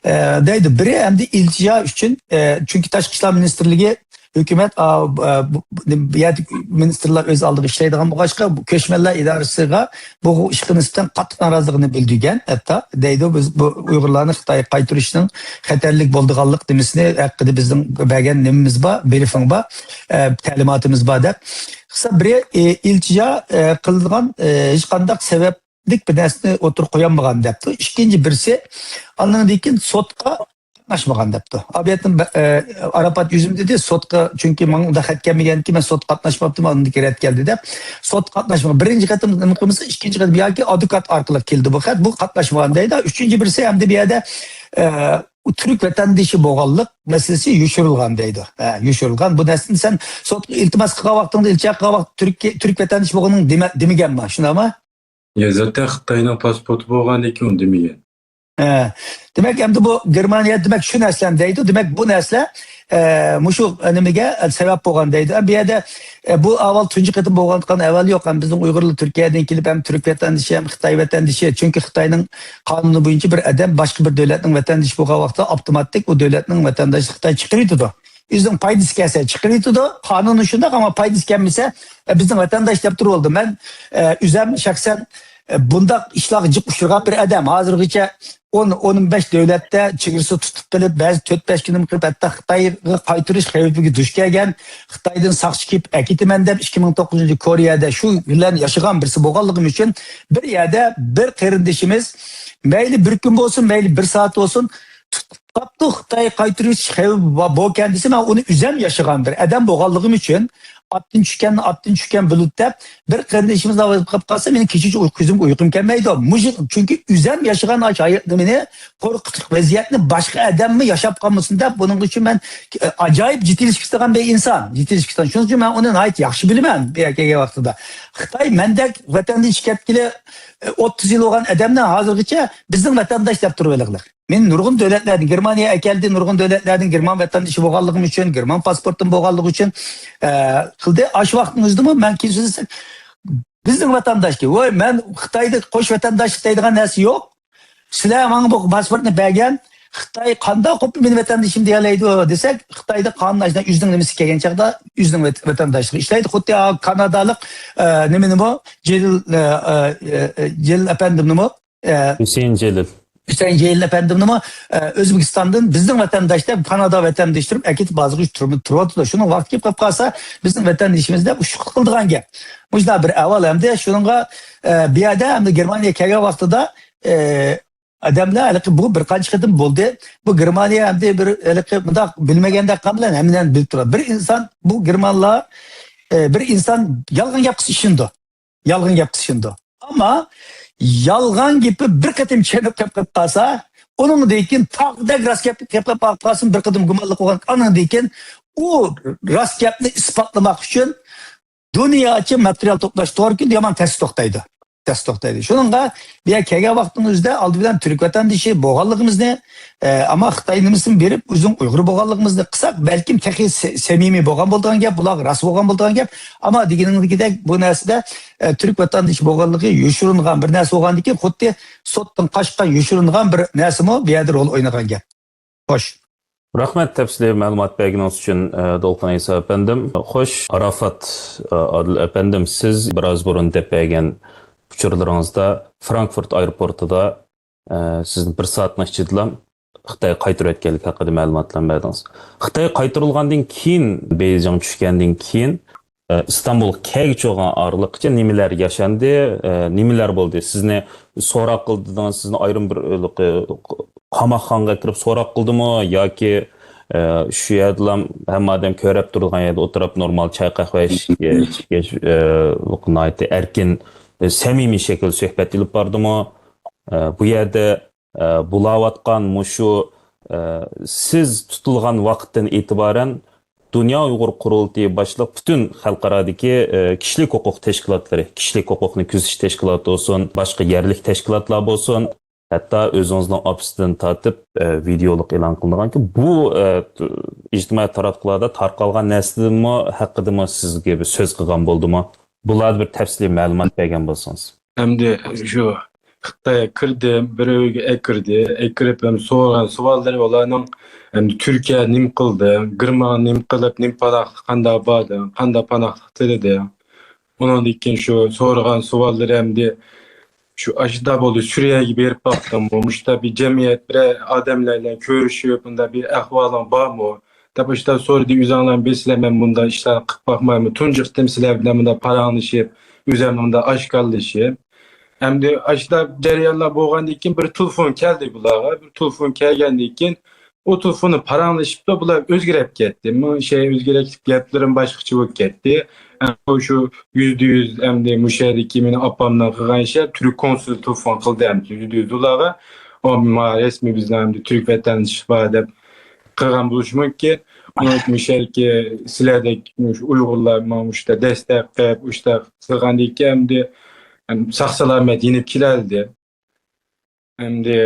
ئە، دەيدۇ، بىرى ئەمدى ئىلتىجا ئۈچۈن، ئە، چۈنكى تاشقى ئىشلار مىنىستىرلىكى ھۆكۈمەت، ئا، ئا، بۇ، بۇ، بۇ يەردىكى مىنىستىرلار ئۆز ئالدىغا ئىشلەيدىغان بولغاچقا، بۇ كۆچمەنلەر ئىدارىسىغا بۇ ئىشقا نىسبەتەن قاتتىق نارازىلىقىنى بىلدۈرگەن، ھەتتا دەيدۇ، بىز بۇ ئۇيغۇرلارنى خىتايغا قايتۇرۇشنىڭ خەتەرلىك بولىدىغانلىق نېمىسىنى ھەققىدە بىزنىڭ بەرگەن نېمىمىز بار، برىفىڭ بار، ئە، تەلىماتىمىز بار دەپ. قىسا بىرى، ئى، ئىلتىجا، ئە، قىلىدىغان، ئە، ھېچقانداق سەۋەبلىك بىر نەرسىنى ئوتتۇرىغا قويالمىغان دەپتۇ. ئىككىنچى بىرسى، ئاندىن كېيىن سوتقا قاتناشمىغان دەپتۇ. ئابىيەتتىن بە-، ئە، ئاراپات يۈزۈم دېدى، سوتقا، چۈنكى ماڭا ئۇنداق خەت كەلمىگەنكى، مەن سوتقا قاتناشماپتىمەن، ئۇندىن كېيىن رەت كەلدى دەپ، سوتقا قاتناشمىغان. بىرىنچى قېتىم نېمە قىلمىسا، ئىككىنچى قېتىم ياكى ئادۋوكات ئارقىلىق كېلىدۇ بۇ خەت، بۇ قاتناشمىغان دەيدۇ. ئۈچىنچى بىرسى ئەمدى بۇ يەردە، ئە، ئۇ تۈرك ۋەتەندىشى بولغانلىق مەسىلىسى يوشۇرۇلغان دەيدۇ. ھە، يوشۇرۇلغان. بۇ نەرسىنى سەن سوتقا ئىلتىماس قىلغان ۋاقتىڭدا، ئىلتىجا قىلغان ۋاقىت تۈرك، تۈرك ۋەتەندىشى بولغىنىڭ دېمە-، دېمىگەنما؟ شۇنداقمۇ؟ يا، زاتەن خىتاينىڭ پاسپورتى بولغاندىن كېيىن ئۇنى دېمىگەن. ھە. دېمەك، ئەمدى بۇ گېرمانىيە، دېمەك، شۇ نەرسىلەرنى دەيدۇ. دېمەك، بۇ نەرسىلەر، ئە، مۇشۇ نېمىگە سەۋەب بولغان دەيدۇ. بۇ يەردە، ئە، بۇ ئەھۋال تۇنجى قېتىم بولغانلىقى ئەھۋال يوق. ھەم بىزنىڭ ئۇيغۇرلار تۈركىيەدىن كېلىپ، ھەم تۈرك ۋەتەندىشى، ھەم خىتاي ۋەتەندىشى. چۈنكى خىتاينىڭ قانۇنى بويىچە بىر ئادەم باشقا بىر دۆلەتنىڭ ۋەتەندىشى بولغان ۋاقىتتا ئاپتوماتىك ئۇ دۆلەتنىڭ ۋەتەنداشلىقى خىتاي چىقىرىۋېتىدۇ. ئۆزىنىڭ پايدىسى كەلسە چىقىرىۋېتىدۇ. قانۇنى شۇنداق، ئەمما پايدىسى كەلمىسە، ئە، بىزنىڭ ۋەتەنداش دەپ تۇرۇۋالدى. مەن، ئە، ئۆزۈم شەخسەن، ئە، بۇنداق ئىشلارغا جىق ئۇچرىغان بىر ئادەم. ھازىرغىچە ئون، ئون بەش دۆلەتتە چېگرىسى تۇتۇپ قېلىپ، بەزى تۆت، بەش كۈنۈم قېلىپ، ھەتتا خىتايغا قايتۇرۇش خەۋپىگە دۇچ كەلگەن، خىتايدىن ساقچى كېلىپ ئەكېتىمەن دەپ، ئىككى مىڭ توققۇزىنچى كورېيەدە شۇ بىلەن ياشىغان بىرسى بولغانلىقىم ئۈچۈن، بىر يەردە بىر قېرىندىشىمىز مەيلى بىر كۈن بولسۇن، مەيلى بىر سائەت بولسۇن، تۇتۇپ قاپتۇ، خىتاي قايتۇرۇش خەۋپى بار بولكەن دېسە، مەن ئۇنى ئۆزۈم ياشىغان بىر ئادەم بولغانلىقىم ئۈچۈن، ئاتتىن چۈشكەن، ئاتتىن چۈشكەن بۇلۇت دەپ، بىر قېرىندىشىمىز ئاۋارە قېلىپ قالسا، مېنىڭ كېچىچە ئۇيقۇ-، كۆزۈمگە ئۇيقۇم كەلمەيدۇ. مۇشۇ، چۈنكى ئۆزۈم ياشىغان ئاشۇ ھاياتنى، مېنى قورقۇتلۇق ۋەزىيەتنى باشقا ئادەممۇ ياشاپ قالمىسۇن دەپ، بۇنىڭ ئۈچۈن مەن، ئە، ئاجايىپ جېتىلىشىپ كېتىدىغان بىر ئىنسان. جېتىلىشىپ كېتىدىغان. شۇنىڭ ئۈچۈن مەن ئۇنى ناھايىتى ياخشى بىلىمەن، بۇ يەرگە كەلگەن ۋاقتىدا. خىتاي مەندەك ۋەتەندىن چىقىپ كەتكىلى، ئە، ئوتتۇز يىل بولغان ئادەمنى ھازىرغىچە بىزنىڭ ۋەتەنداش دەپ تۇرۇۋېلىڭلار. مېنى نۇرغۇن دۆلەتلەردىن، گېرمانىيە ئەكەلدى، نۇرغۇن دۆلەتلەردىن گېرمان ۋەتەندىشى بولغانلىقىم ئۈچۈن، گېرمان پاسپورتۇم بولغانلىقى ئۈچۈن، ئە، قىلدى. ئاشۇ ۋاقىتنىڭ ئۆزىدىمۇ مەن كېيىن سۆزلىسەم، بىزنىڭ ۋەتەنداشكە، ۋاي، مەن خىتايدا قوش ۋەتەنداشلىق دەيدىغان نەرسە يوق. سىلەر ماڭا بۇ پاسپورتنى بەرگەن، خىتاي قانداق قىلىپ مېنى ۋەتەندىشىم دېيەلەيدۇ دېسەك، خىتايدا قانۇن ئاشۇنداق ئۆزىنىڭ نېمىسى كەلگەن چاغدا ئۆزىنىڭ ۋەت-، ۋەتەنداشلىقى ئىشلەيدۇ. خۇددى ھا، كانادالىق، ئە، نېمىنىمۇ، جېلىل، ئە، ئە، ئە، جېلىل ئەپەندىمنىمۇ، ئە، ھۈسەيىن جېلىل. ھۈسەيىن جېلىل ئەپەندىمنىمۇ، ئە، ئۆزبېكىستاندىن بىزنىڭ ۋەتەنداش دەپ، كانادا ۋەتەندىشى تۇرۇپ ئەكېتىپ ھازىرغىچە تۇرۇپ، تۇرۇۋاتىدۇ. شۇنىڭ ۋاقتى كېلىپ قېلىپ قالسا، بىزنىڭ ۋەتەندىشىمىز دەپ ئۇششۇقلۇق قىلىدىغان گەپ. مۇشۇنداق بىر ئەھۋال ئەمدى شۇنىڭغا، ئە، بۇ يەردە ئەمدى گېرمانىيە كەلگەن ۋاقتىدا، ئە، ئادەملەر ھېلىقى بۇ بىر قانچە قېتىم بولدى. بۇ گېرمانىيە ئەمدى بىر ھېلىقى مۇنداق بىلمىگەندەك قىلغان بىلەن ھەممىنى بىلىپ تۇرىدۇ. بىر ئىنسان، بۇ گېرمانلار، ئە، بىر ئىنسان يالغان گەپ قىلسا ئىشىنىدۇ. يالغان گەپ قىلسا ئىشىنىدۇ. ئەمما يالغان گېپى بىر قېتىم چېنىپ قېلىپ قالسا، ئۇنىڭدىن كېيىن تاغدەك راست گەپ، گەپلەپ قالسۇن، بىر قېتىم گۇمانلىق بولغان، ئانىڭدىن كېيىن ئۇ راست گەپنى ئىسپاتلىماق ئۈچۈن دۇنياچە ماتېرىيال توپلاش توغرا كېلىدۇ، يامان تەس توختايدۇ. تەس توختايدۇ. شۇنىڭغا بۇ يەرگە كەلگەن ۋاقتىمىزدا ئالدى بىلەن تۈرك ۋەتەندىشى بولغانلىقىمىزنى، ئە، ئەمما خىتاي نېمىسىنى بېرىپ، ئۆزىنىڭ ئۇيغۇر بولغانلىقىمىزنى قىلساق، بەلكىم تېخى سە-، سەمىمىي بولغان بولىدىغان گەپ، بۇلارغا راست بولغان بولىدىغان گەپ. ئەمما دېگىنىڭدىكىدەك بۇ نەرسىدە، ئە، تۈرك ۋەتەندىشى بولغانلىقى يوشۇرۇنغان بىر نەرسە بولغاندىكىن، خۇددى سوتتىن قاچقان، يوشۇرۇنغان بىر نەرسىمۇ بۇ يەردە رول ئوينىغان گەپ. خوش. رەھمەت، تەپسىلىي مەلۇمات بەرگىنىڭىز ئۈچۈن، ئە، دولقۇن ئەيسا ئەپەندىم. خوش، ئاراپات، ئە، ئادىل ئەپەندىم، سىز بىراز بۇرۇن دەپ بەرگەن ئۇچۇرلىرىڭىزدا فرانكفورت ئايروپورتىدا، ئە، سىزنى بىر سائەتنىڭ ئىچىدىلا خىتايغا قايتۇرۇۋەتكەنلىكى ھەققىدە مەلۇماتلارنى بەردىڭىز. خىتايغا قايتۇرۇلغاندىن كېيىن، بېيجىڭ چۈشكەندىن كېيىن، ئىستانبۇلغا كەلگۈچە بولغان ئارىلىققىچە نېمىلەر ياشاندى، نېمىلەر بولدى؟ سىزنى سوراق قىلدى دېدىڭىز، سىزنى ئايرىم بىر، ئە، قاماقخانىغا كىرىپ سوراق قىلدىمۇ ياكى، ئە، شۇ يەردىلا ھەممە ئادەم كۆرۈپ تۇرىدىغان يەردە ئولتۇرۇپ نورمال چاي قەھۋە ئىچكەچ، ئە، ناھايىتى ئەركىن، ئە، سەمىمىي شەكىلدە سۆھبەت ئېلىپ باردىمۇ؟ ئە، بۇ يەردە ئە، بولاۋاتقان مۇشۇ، ئە، سىز تۇتۇلغان ۋاقىتتىن ئېتىبارەن دۇنيا ئۇيغۇر قۇرۇلتىيى باشلىق پۈتۈن خەلقئارادىكى، ئە، كىشىلىك ھوقۇق تەشكىلاتلىرى، كىشىلىك ھوقۇقنى كۆزىتىش تەشكىلاتى بولسۇن، باشقا يەرلىك تەشكىلاتلار بولسۇن، ھەتتا ئۆزىڭىزنىڭ ئاپىسىدىن تارتىپ، ئە، ۋىدېيولۇق ئېلان قىلىنغانكى، بۇ، ئە، ئىجتىمائىي تاراتقۇلاردا تارقالغان نەرسىدىنمۇ، ھەققىدىمۇ سىزگە بىر سۆز قىلغان بولدىمۇ؟ بۇلاردا بىر تەپسىلىي مەلۇمات بەرگەن بولسىڭىز. ئەمدى شۇ خىتايغا كىردىم، بىر ئۆيگە ئەكىردى. ئەكىرىپ ھەم سورىغان سوئاللىرى ئۇلارنىڭ، ئەمدى تۈركىيە نېمە قىلدى، گېرمانىيە نېمە قىلىپ، نېمە پاناھلىق، قانداق باردى، قانداق پاناھلىق تىلىدى. ئۇنىڭدىن كېيىن شۇ سورىغان سوئاللىرى ئەمدى شۇ ئاشۇنداق بولدى، سۈرىيەگە بېرىپ باقتىڭمۇ؟ مۇشۇنداق بىر جەمئىيەت، بىرەر ئادەملەر بىلەن كۆرۈشۈپ، بۇنداق بىر ئەھۋالىڭ بارمۇ؟ دەپ ئاشۇنداق سورىدى. ئۆزۈڭلارمۇ بىلىسىلەر، مەن بۇنداق ئىشلارنى قىلىپ باقمايمەن. تۇنجى قېتىم سىلەر بىلەن بۇنداق پاراڭلىشىپ، ئۆزۈمنى بۇنداق ئاشكارىلىشىپ. ئەمدى ئاشۇنداق جەريانلار بولغاندىن كېيىن بىر تېلېفون كەلدى بۇلارغا. بىر تېلېفون كەلگەندىن كېيىن ئۇ تېلېفوننى پاراڭلىشىپلا بۇلار ئۆزگىرىپ كەتتى. مۇ-، شەي ئۆزگىرىپ، گەپلىرىم باشقىچە بولۇپ كەتتى. ئەمما شۇ يۈزدە يۈز ئەمدى مۇشۇ يەردىكى مېنىڭ ئاپامنىڭ قىلغان ئىشى تۈرك كونسۇلى تېلېفون قىلدى ئەمدى يۈزدە يۈز ئۇلارغا. ئۇ ما رەسمىي بىزنىڭ ئەمدى تۈرك ۋەتەندىشى بار دەپ قىلغان بولۇشى مۇمكىن. ئۇنىڭ مۇشۇ يەردىكى سىلەردەك مۇشۇ ئۇيغۇرلار ماڭا مۇشۇنداق دەستەك قىلىپ، مۇشۇنداق قىلغاندىن كېيىن ئەمدى، ئەم، ساق سالامەت يېنىپ كېلەلدى. ئەمدى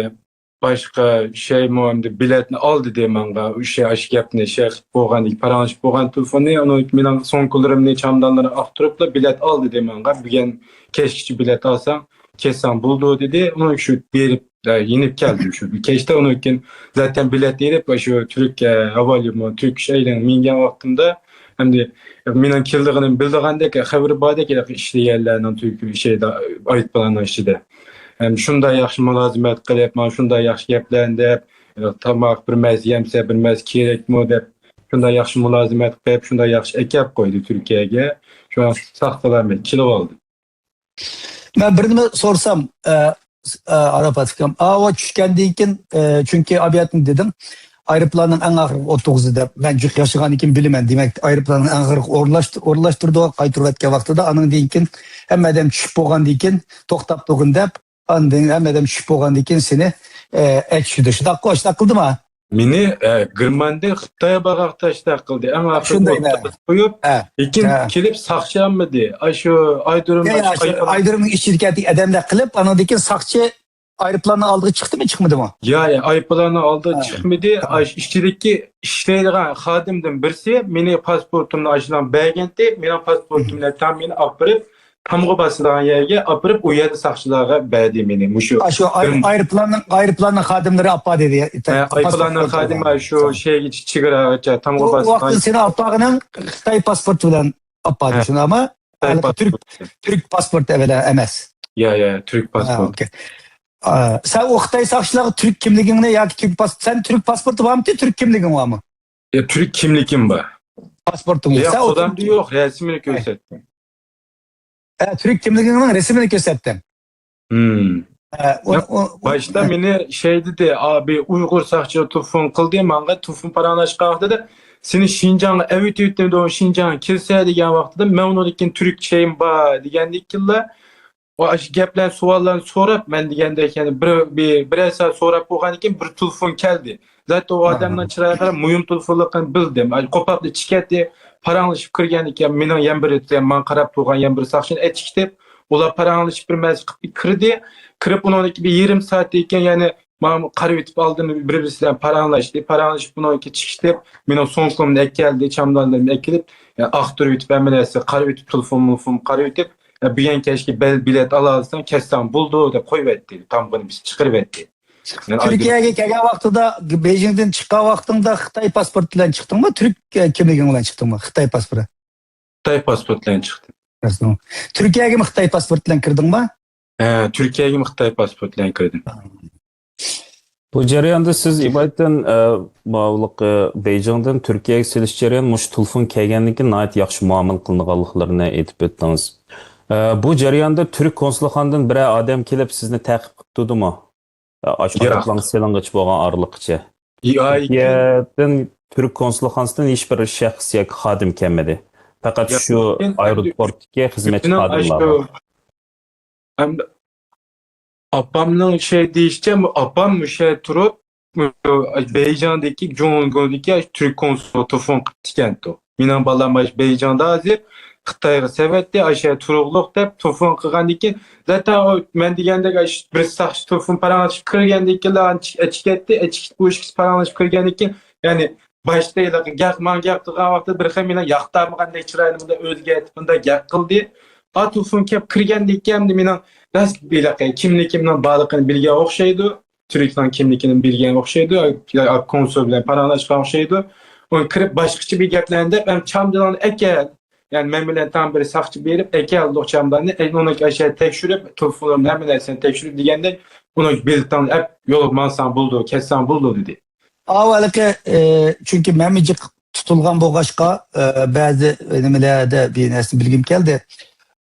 باشقا شەيمۇ، ئەمدى بېلەتنى ئال دېدى ماڭا. ئۇ شەي ئاشۇ گەپنى شەي قىلىپ بولغاندىن كېيىن، پاراڭلىشىپ بولغان تېلېفوننى، ئۇنىڭ مېنىڭ سومكىلىرىمنى، چامدانلىرىنى ئاختۇرۇپلا بېلەت ئال دېدى ماڭا. بۈگۈن كەچكىچە بېلەت ئالساڭ، كەتسەڭ بولىدۇ دېدى. ئۇنىڭ شۇ بېرىپ، ئە، يېنىپ كەلدىم شۇ كەچتە. ئۇنىڭ كېيىن زاتەن بېلەت ئېلىپ، شۇ تۈرك، ئە، ھاۋا يولى، تۈرك ئېيرلىنىڭ مىنگەن ۋاقتىمدا، ئەمدى مېنىڭ كېلىدىغىنىمنى بىلىدىغاندەك، خەۋىرى باردەك، ئىشلىگەنلەرنىڭ تۈرك شەيدە، ئايروپىلاننىڭ ئىچىدە. ھەم شۇنداق ياخشى مۇلازىمەت قىلىپ، مانا شۇنداق ياخشى گەپلەرنى دەپ، تاماق بىر مەز يەمسە، بىر مەز كېرەكمۇ دەپ، شۇنداق ياخشى مۇلازىمەت قىلىپ، شۇنداق ياخشى ئەكەپ قويدى تۈركىيەگە. شۇڭا ساق سالامەت كېلىۋالدىم. مەن بىر نېمە سورىسام، ئە، ئە، ئاراپات ئاكام، ئاۋۇ چۈشكەندىن كېيىن، ئە، چۈنكى ئابىياتنى دېدىڭ، ئايروپىلاننىڭ ئەڭ ئاخىرقى ئولتۇرغۇزى دەپ، مەن جىق ياشىغاندىن كېيىن بىلىمەن. دېمەك، ئايروپىلاننىڭ ئەڭ ئاخىرقى ئورۇنلاشتۇ-، ئورۇنلاشتۇرىدۇ، قايتۇرۇۋەتكەن ۋاقتىدا، ئانىڭدىن كېيىن ھەممە ئادەم چۈشۈپ بولغاندىن كېيىن، توختاپ تۇرغىن دەپ، ئاندىن ھەممە ئادەم چۈشۈپ بولغاندىن كېيىن سېنى، ئە، ئەچۈشىدۇ. شۇنداققۇ؟ شۇنداق قىلدىما؟ مېنى، ئە، گېرمانىيە خىتاي باغاق تاشلاق قىلدى. ئەڭ ئاخىرى شۇنداي، ئوتتۇرىغا قويۇپ، ھە. لېكىن ھە. كېلىپ ساقچى ئالمىدى. ئاشۇ ئايدۇرۇم يا، يا، ئاشۇ ئايدۇرۇمنىڭ ئىچىدىكى ئادەملەر قىلىپ، ئانىڭدىن كېيىن ساقچى ئايروپىلاننىڭ ئالدىغا چىقتىمۇ، چىقمىدىمۇ؟ يا، يا، ئايروپىلاننىڭ ئالدىغا ھە. چىقمىدى. ھە. ئاش ئىچىدىكى ئىشلەيدىغان خادىمدىن بىرسى مېنى پاسپورتۇمنى ئاشۇنداق بەرگەنتى، مېنىڭ پاسپورتۇم بىلەن تام مېنى ئاپىرىپ، تامغا باسىدىغان يەرگە ئاپىرىپ، ئۇ يەردە ساقچىلارغا بەردى مېنى. مۇشۇ شۇ ئاي-، ئايروپىلاننىڭ، ئايروپىلاننىڭ خادىملىرى ئاپا دېدى. ھە، ئايروپىلاننىڭ خادىمى شۇ شەيگىچە، چېگراغىچە تامغا باسىدىغان. ئۇ ۋاقىتتا سېنى ئاپارغىنىڭ خىتاي پاسپورتى بىلەن ئاپاردى، شۇنداقمۇ؟ خىتاي پاسپورتى. تۈرك پاسپورت ئەۋەلە ئەمەس. يا، يا، تۈرك پاسپورت. ئوكەي. ئا، سەن ئۇ خىتاي ساقچىلارغا تۈرك كىملىكىڭنى ياكى تۈرك پاس-، سەن تۈرك پاسپورتى بارمىدى؟ تۈرك كىملىكىڭ بارمۇ؟ يا، تۈرك كىملىكىم بار. پاسپورتۇڭ يوق. يا، سەن ئۇ قولۇمدا يوق، رەسىمىنى كۆرسەتتىم. ھە، تۈرك كىملىكىڭنىڭ رەسىمىنى كۆرسەتتىم. ھە، ئۇ، ئۇ، ئۇ، باشتا ھە. مېنى شەي دېدى، ئا، بىر ئۇيغۇر ساقچىغا تېلېفون قىلدى، ماڭا تېلېفون پاراڭلاشقان ۋاقتىدا، سېنى شىنجاڭغا ئەۋېتىۋېتىمدۇ، شىنجاڭغا كەلسە دېگەن ۋاقتىدا، مەن ئۇنىڭدىن كېيىن تۈرك شەيىم بار دېگەندىن كېيىنلا، ئاشۇ گەپلەرنى، سوئاللارنى سوراپ، مەن دېگەندەك، يەنە بىر، بىر، بىرەر سائەت سوراپ بولغاندىن كېيىن بىر تېلېفون كەلدى. زاتەن ئۇ ئادەمنىڭ چىرايىغا قاراپ مۇھىم تېلېفونلۇقىنى بىلدىم. ئاي، قوپاپلا چىقىپ كەتتى. پاراڭلىشىپ كىرگەندىن كېيىن مېنىڭ يەنە بىر، ماڭا قاراپ تۇرغان يەنە بىر ساقچىنى ئەچىكىتىپ، ئۇلار پاراڭلىشىپ بىر مەزگىل قىلىپ كىردى. كىرىپ ئۇنىڭدىن كېيىن بىر يېرىم سائەتتىن كېيىن يەنە ماڭا قارىۋېتىپ ئالدىن بىر-، بىرسى بىلەن پاراڭلاشتى. پاراڭلىشىپ ئۇنىڭدىن كېيىن چىقىشتى. مېنىڭ سومكامنى ئەكەلدى، چامدانلىرىمنى ئەكېلىپ، يەنە ئاختۇرۇۋېتىپ ھەممە نەرسە قارىۋېتىپ، تېلېفون، مېلېفون قارىۋېتىپ، يا، بۈگۈن كەچكە بەل-، بېلەت ئالالىساڭ، كەتسەڭ بولىدۇ، دەپ قويۇۋەتتى. تامغىنى بېسىپ چىقىرىۋەتتى. يەنە تۈركىيەگە كەلگەن ۋاقتىڭدا، بېيجىڭدىن چىققان ۋاقتىڭدا خىتاي پاسپورت بىلەن چىقتىڭمۇ؟ تۈرك، ئە، كىملىكىڭ بىلەن چىقتىڭمۇ؟ خىتاي پاسپورتى. خىتاي پاسپورت بىلەن چىقتىم. تۈركىيەگىمۇ خىتاي پاسپورت بىلەن كىردىڭمۇ؟ ھە، تۈركىيەگىمۇ خىتاي پاسپورت بىلەن كىردىم. بۇ جەرياندا سىز ئىبادەتتىن، ئە، ماۋۇلۇق، ئە، بېيجىڭدىن تۈركىيەگە سېلىش جەريانى مۇشۇ تېلېفون كەلگەندىن كېيىن ناھايىتى ياخشى مۇئامىلە قىلىنغانلىقلىرىنى ئېيتىپ ئۆتتىڭىز. ئە، بۇ جەرياندا تۈرك كونسۇلخانىدىن بىرەر ئادەم كېلىپ سىزنى تەقىب قىلىپ تۇردىمۇ؟ ئاشۇ ياق. ئايروپىلانغا سېلىنغىچە بولغان ئارىلىققىچە. يا، تۈركىيەدىن، تۈرك كونسۇلخانىسىدىن ھېچ بىر شەخس ياكى خادىم كەلمىدى. پەقەت ياق. شۇ ئايروپورتتىكى خىزمەتچى خادىملار بار. ئەمدى ئاپامنىڭ شەي دېيىشىچە، ئاپام مۇشۇ يەردە تۇرۇپ، بېيجىڭدىكى، جۇڭگودىكى تۈرك كونسۇلىغا تېلېفون قىپتىكەنتۇ. مېنىڭ بالام ئاشۇ بېيجىڭدا ھازىر، خىتايغا سەۋەتتى، ئاشۇ يەردە تۇرۇقلۇق دەپ تېلېفون قىلغاندىن كېيىن، زاتەن ئۇ مەن دېگەندەك ئاشۇ بىر ساقچى تېلېفون پاراڭلىشىپ كىرگەندىن كېيىن ئەچىكەتتى، ئەچىكىت بۇ ئىككىسى پاراڭلىشىپ كىرگەندىن كېيىن، يەنى باشتا ھېلىقى گەپ ماڭا گەپ قىلغان ۋاقتىدا بىر خىل مېنىڭ ياقتۇرمىغاندەك چىرايىنى مۇنداق ئۆزگەرتىپ مۇنداق گەپ قىلدى. ئا، تېلېفون كېلىپ كىرگەندىن كېيىن مېنىڭ راست ھېلىقى كىملىكىمنىڭ بارلىقىنى بىلگەن ئوخشايدۇ. تۈركنىڭ كىملىكىنى بىلگەن ئوخشايدۇ. كونسۇل بىلەن پاراڭلاشقان ئوخشايدۇ. ئۇ كىرىپ باشقىچە بىر گەپلەرنى دەپ، ھەم چامدىلارنى ئەكەل. يەنى مەن بىلەن تەڭ بىر ساقچى بېرىپ ئەكەلدۇق چامدىلارنى. ئۇنى ئاشۇ تەكشۈرۈپ، تېلېفونلىرىمنى، ھەممە نەرسىنى تەكشۈرۈپ دېگەندەك، ئۇنى بېلىتىڭنى ئەپ يولغا ماڭساڭ بولىدۇ، كەتسەڭ بولىدۇ دېدى. ئاۋۇ ھېلىقى، ئە، چۈنكى مەنمۇ جىق تۇتۇلغان بولغاچقا، ئە، بەزى نېمىلەردە بىر نەرسىنى بىلگۈم كەلدى.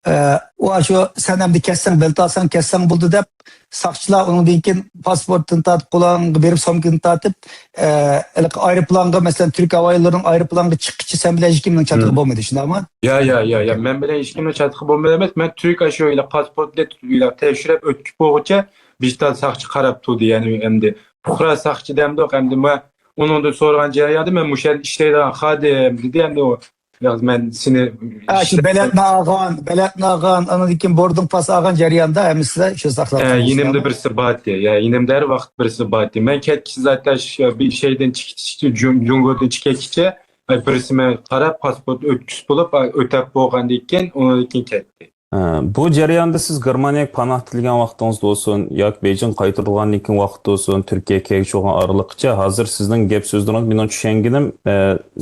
ئە، ئۇ شۇ، سەن ئەمدى كەتسەڭ، بېلىت ئالساڭ كەتسەڭ بولدى دەپ، ساقچىلار ئۇنىڭدىن كېيىن پاسپورتتىن تارتىپ، قولۇڭغا بېرىپ، سومكىدىن تارتىپ، ئە، ھېلىقى ئايروپىلانغا، مەسىلەن، تۈرك ھاۋا يوللىرىنىڭ ئايروپىلانغا چىققىچە سەن بىلەن ھېچكىمنىڭ چاتىقى بولمىدى، شۇنداقمۇ؟ يا، يا، يا، يا. مەن بىلەن ھېچكىمنىڭ چاتىقى بولمىدى ئەمەس. مەن تۈرك ئاشۇ پاسپورتنى تەكشۈرۈپ ئۆتكۈپ بولغۇچە بىر تال ساقچى قاراپ تۇردى. يەنى ئەمدى پۇقرا ساقچى دەمدۇق، ئەمدى مەن ئۇنىڭدىن سورىغان جەرياندا، مەن مۇشۇ يەردە ئىشلەيدىغان خادىم دېدى، ئەمدى ئۇ، ياق، مەن سېنى ھە، شۇ بېلەتنى ئالغان، بېلەتنى ئالغان، ئاندىن كېيىن بوردىنگ پاس ئالغان جەرياندا ھەممىسىدە شۇ ساقلاپ يا، قالىسىز، يېنىمدا توغرىمۇ؟ بىرسى بارتى. يا، يېنىمدا ھەر ۋاقىت بىرسى بارتى. مەن كەتكىچە زاتەن شۇ بىر شەيدىن چىقىش، جۇڭ-، جۇڭگودىن چىقىپ كەتكىچە، ئاي، بىرسى مەن قاراپ، پاسپورت ئۆتكۈسى بولۇپ، ئاي، ئۆتەپ بولغاندىن كېيىن، ئۇنىڭدىن كېيىن كەتتى. ھە، بۇ جەرياندا سىز گېرمانىيەگە پاناھ تىلىگەن ۋاقتىڭىزدا بولسۇن ياكى بېيجىڭ قايتۇرۇلغاندىن كېيىن ۋاقىت بولسۇن، تۈركىيەگە كەلگۈچە بولغان ئارىلىققىچە، ھازىر سىزنىڭ گەپ سۆزلىرىڭىز، مېنىڭ چۈشەنگىنىم، ئە،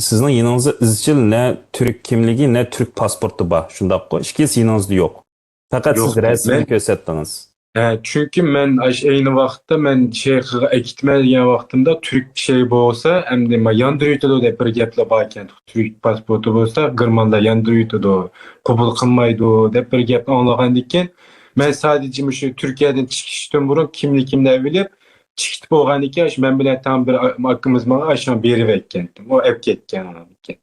سىزنىڭ يېنىڭىزدا ئىزچىل نە تۈرك كىملىكى، نە تۈرك پاسپورتى بار، شۇنداققۇ؟ ئىككىسى يېنىڭىزدا يوق. پەقەت سىز يوق، رەسىمنى مەن كۆرسەتتىڭىز. ھە، چۈنكى مەن ئاش-، ئەينى ۋاقىتتا مەن شەيخىغا ئەكېتىمەن دېگەن ۋاقتىمدا تۈرك شەي بولسا، ئەمدى ما ياندۇرۇۋېتىدۇ دەپ بىر گەپلەر بار ئىكەن. تۈرك پاسپورتى بولسا، گېرمانلار ياندۇرۇۋېتىدۇ، قوبۇل قىلمايدۇ دەپ بىر گەپنى ئاڭلىغاندىن كېيىن، مەن سادىجە مۇشۇ تۈركىيەدىن چىقىشتىن بۇرۇن كىملىكىمنى ئەۋېلىپ، چىقىپ بولغاندىن كېيىن، ئاشۇ مەن بىلەن تەڭ بىر ئاكىمىز ماڭا ئاشۇنى بېرىۋەتكەنتى. ئۇ ئەپ كەتكەن ئاندىن كېيىن.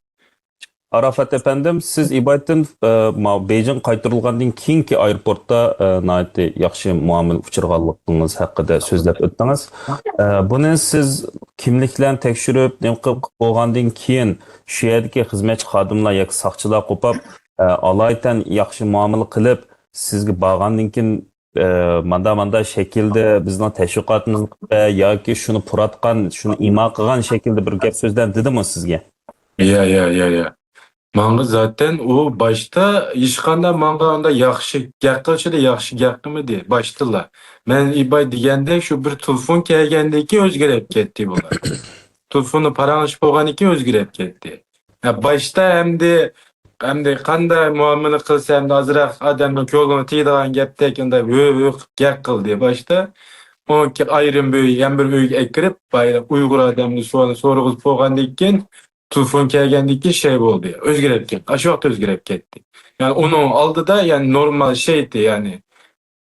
ئاراپات ئەپەندىم، سىز ئىبايتتىن، ئە، ما-، بېيجىڭ قايتۇرۇلغاندىن كېيىنكى ئايروپورتتا، ئە، ناھايىتى ياخشى مۇئامىلىگە ئۇچرىغانلىقىڭىز ھەققىدە سۆزلەپ ئۆتتىڭىز. ئە، بۇنى سىز كىملىكلەرنى تەكشۈرۈپ، نېمە قىلىپ بولغاندىن كېيىن، شۇ يەردىكى خىزمەتچى خادىملار ياكى ساقچىلار قوپاپ، ئە، ئالايىتەن ياخشى مۇئامىلە قىلىپ، سىزگە بارغاندىن كېيىن، ئە، ماندا، ماندا شەكىلدە بىزنىڭ تەشۋىقاتىمىزنى قىلىپ، ياكى شۇنى پۇراتقان، شۇنى ئىما قىلغان شەكىلدە بىر گەپ سۆزلەر دېدىمۇ سىزگە؟ يا، يا، يا، يا. ماڭا زاتەن ئۇ باشتا ھېچقانداق ماڭا ئۇنداق ياخشى گەپ قىلىشىدا ياخشى گەپ قىلمىدى باشتىلا. مەن ئىباي دېگەندەك شۇ بىر تېلېفون كەلگەندىن كېيىن ئۆزگىرىپ كەتتى بۇلار. تېلېفوندا پاراڭلىشىپ بولغاندىن كېيىن ئۆزگىرىپ كەتتى. ھە، باشتا ئەمدى، ئەمدى قانداق مۇئامىلە قىلسا ئەمدى ئازراق ئادەمنىڭ كۆڭلىگە تېگىدىغان گەپتەك ئۇنداق ھۆ، ھۆ قىلىپ گەپ قىلدى باشتا. ئۇنى ئايرىم بىر، يەنە بىر ئۆيگە ئەكىرىپ، بايا ئۇيغۇر ئادەمنى سوئال سورىغۇزۇپ بولغاندىن كېيىن، تېلېفون كەلگەندىن كېيىن شەي بولدى. ئۆزگىرىپ كەتتى. ئاشۇ ۋاقىتتا ئۆزگىرىپ كەتتى. يەنى ئۇنىڭ ئالدىدا، يەنى نورمال شەيتى، يەنى،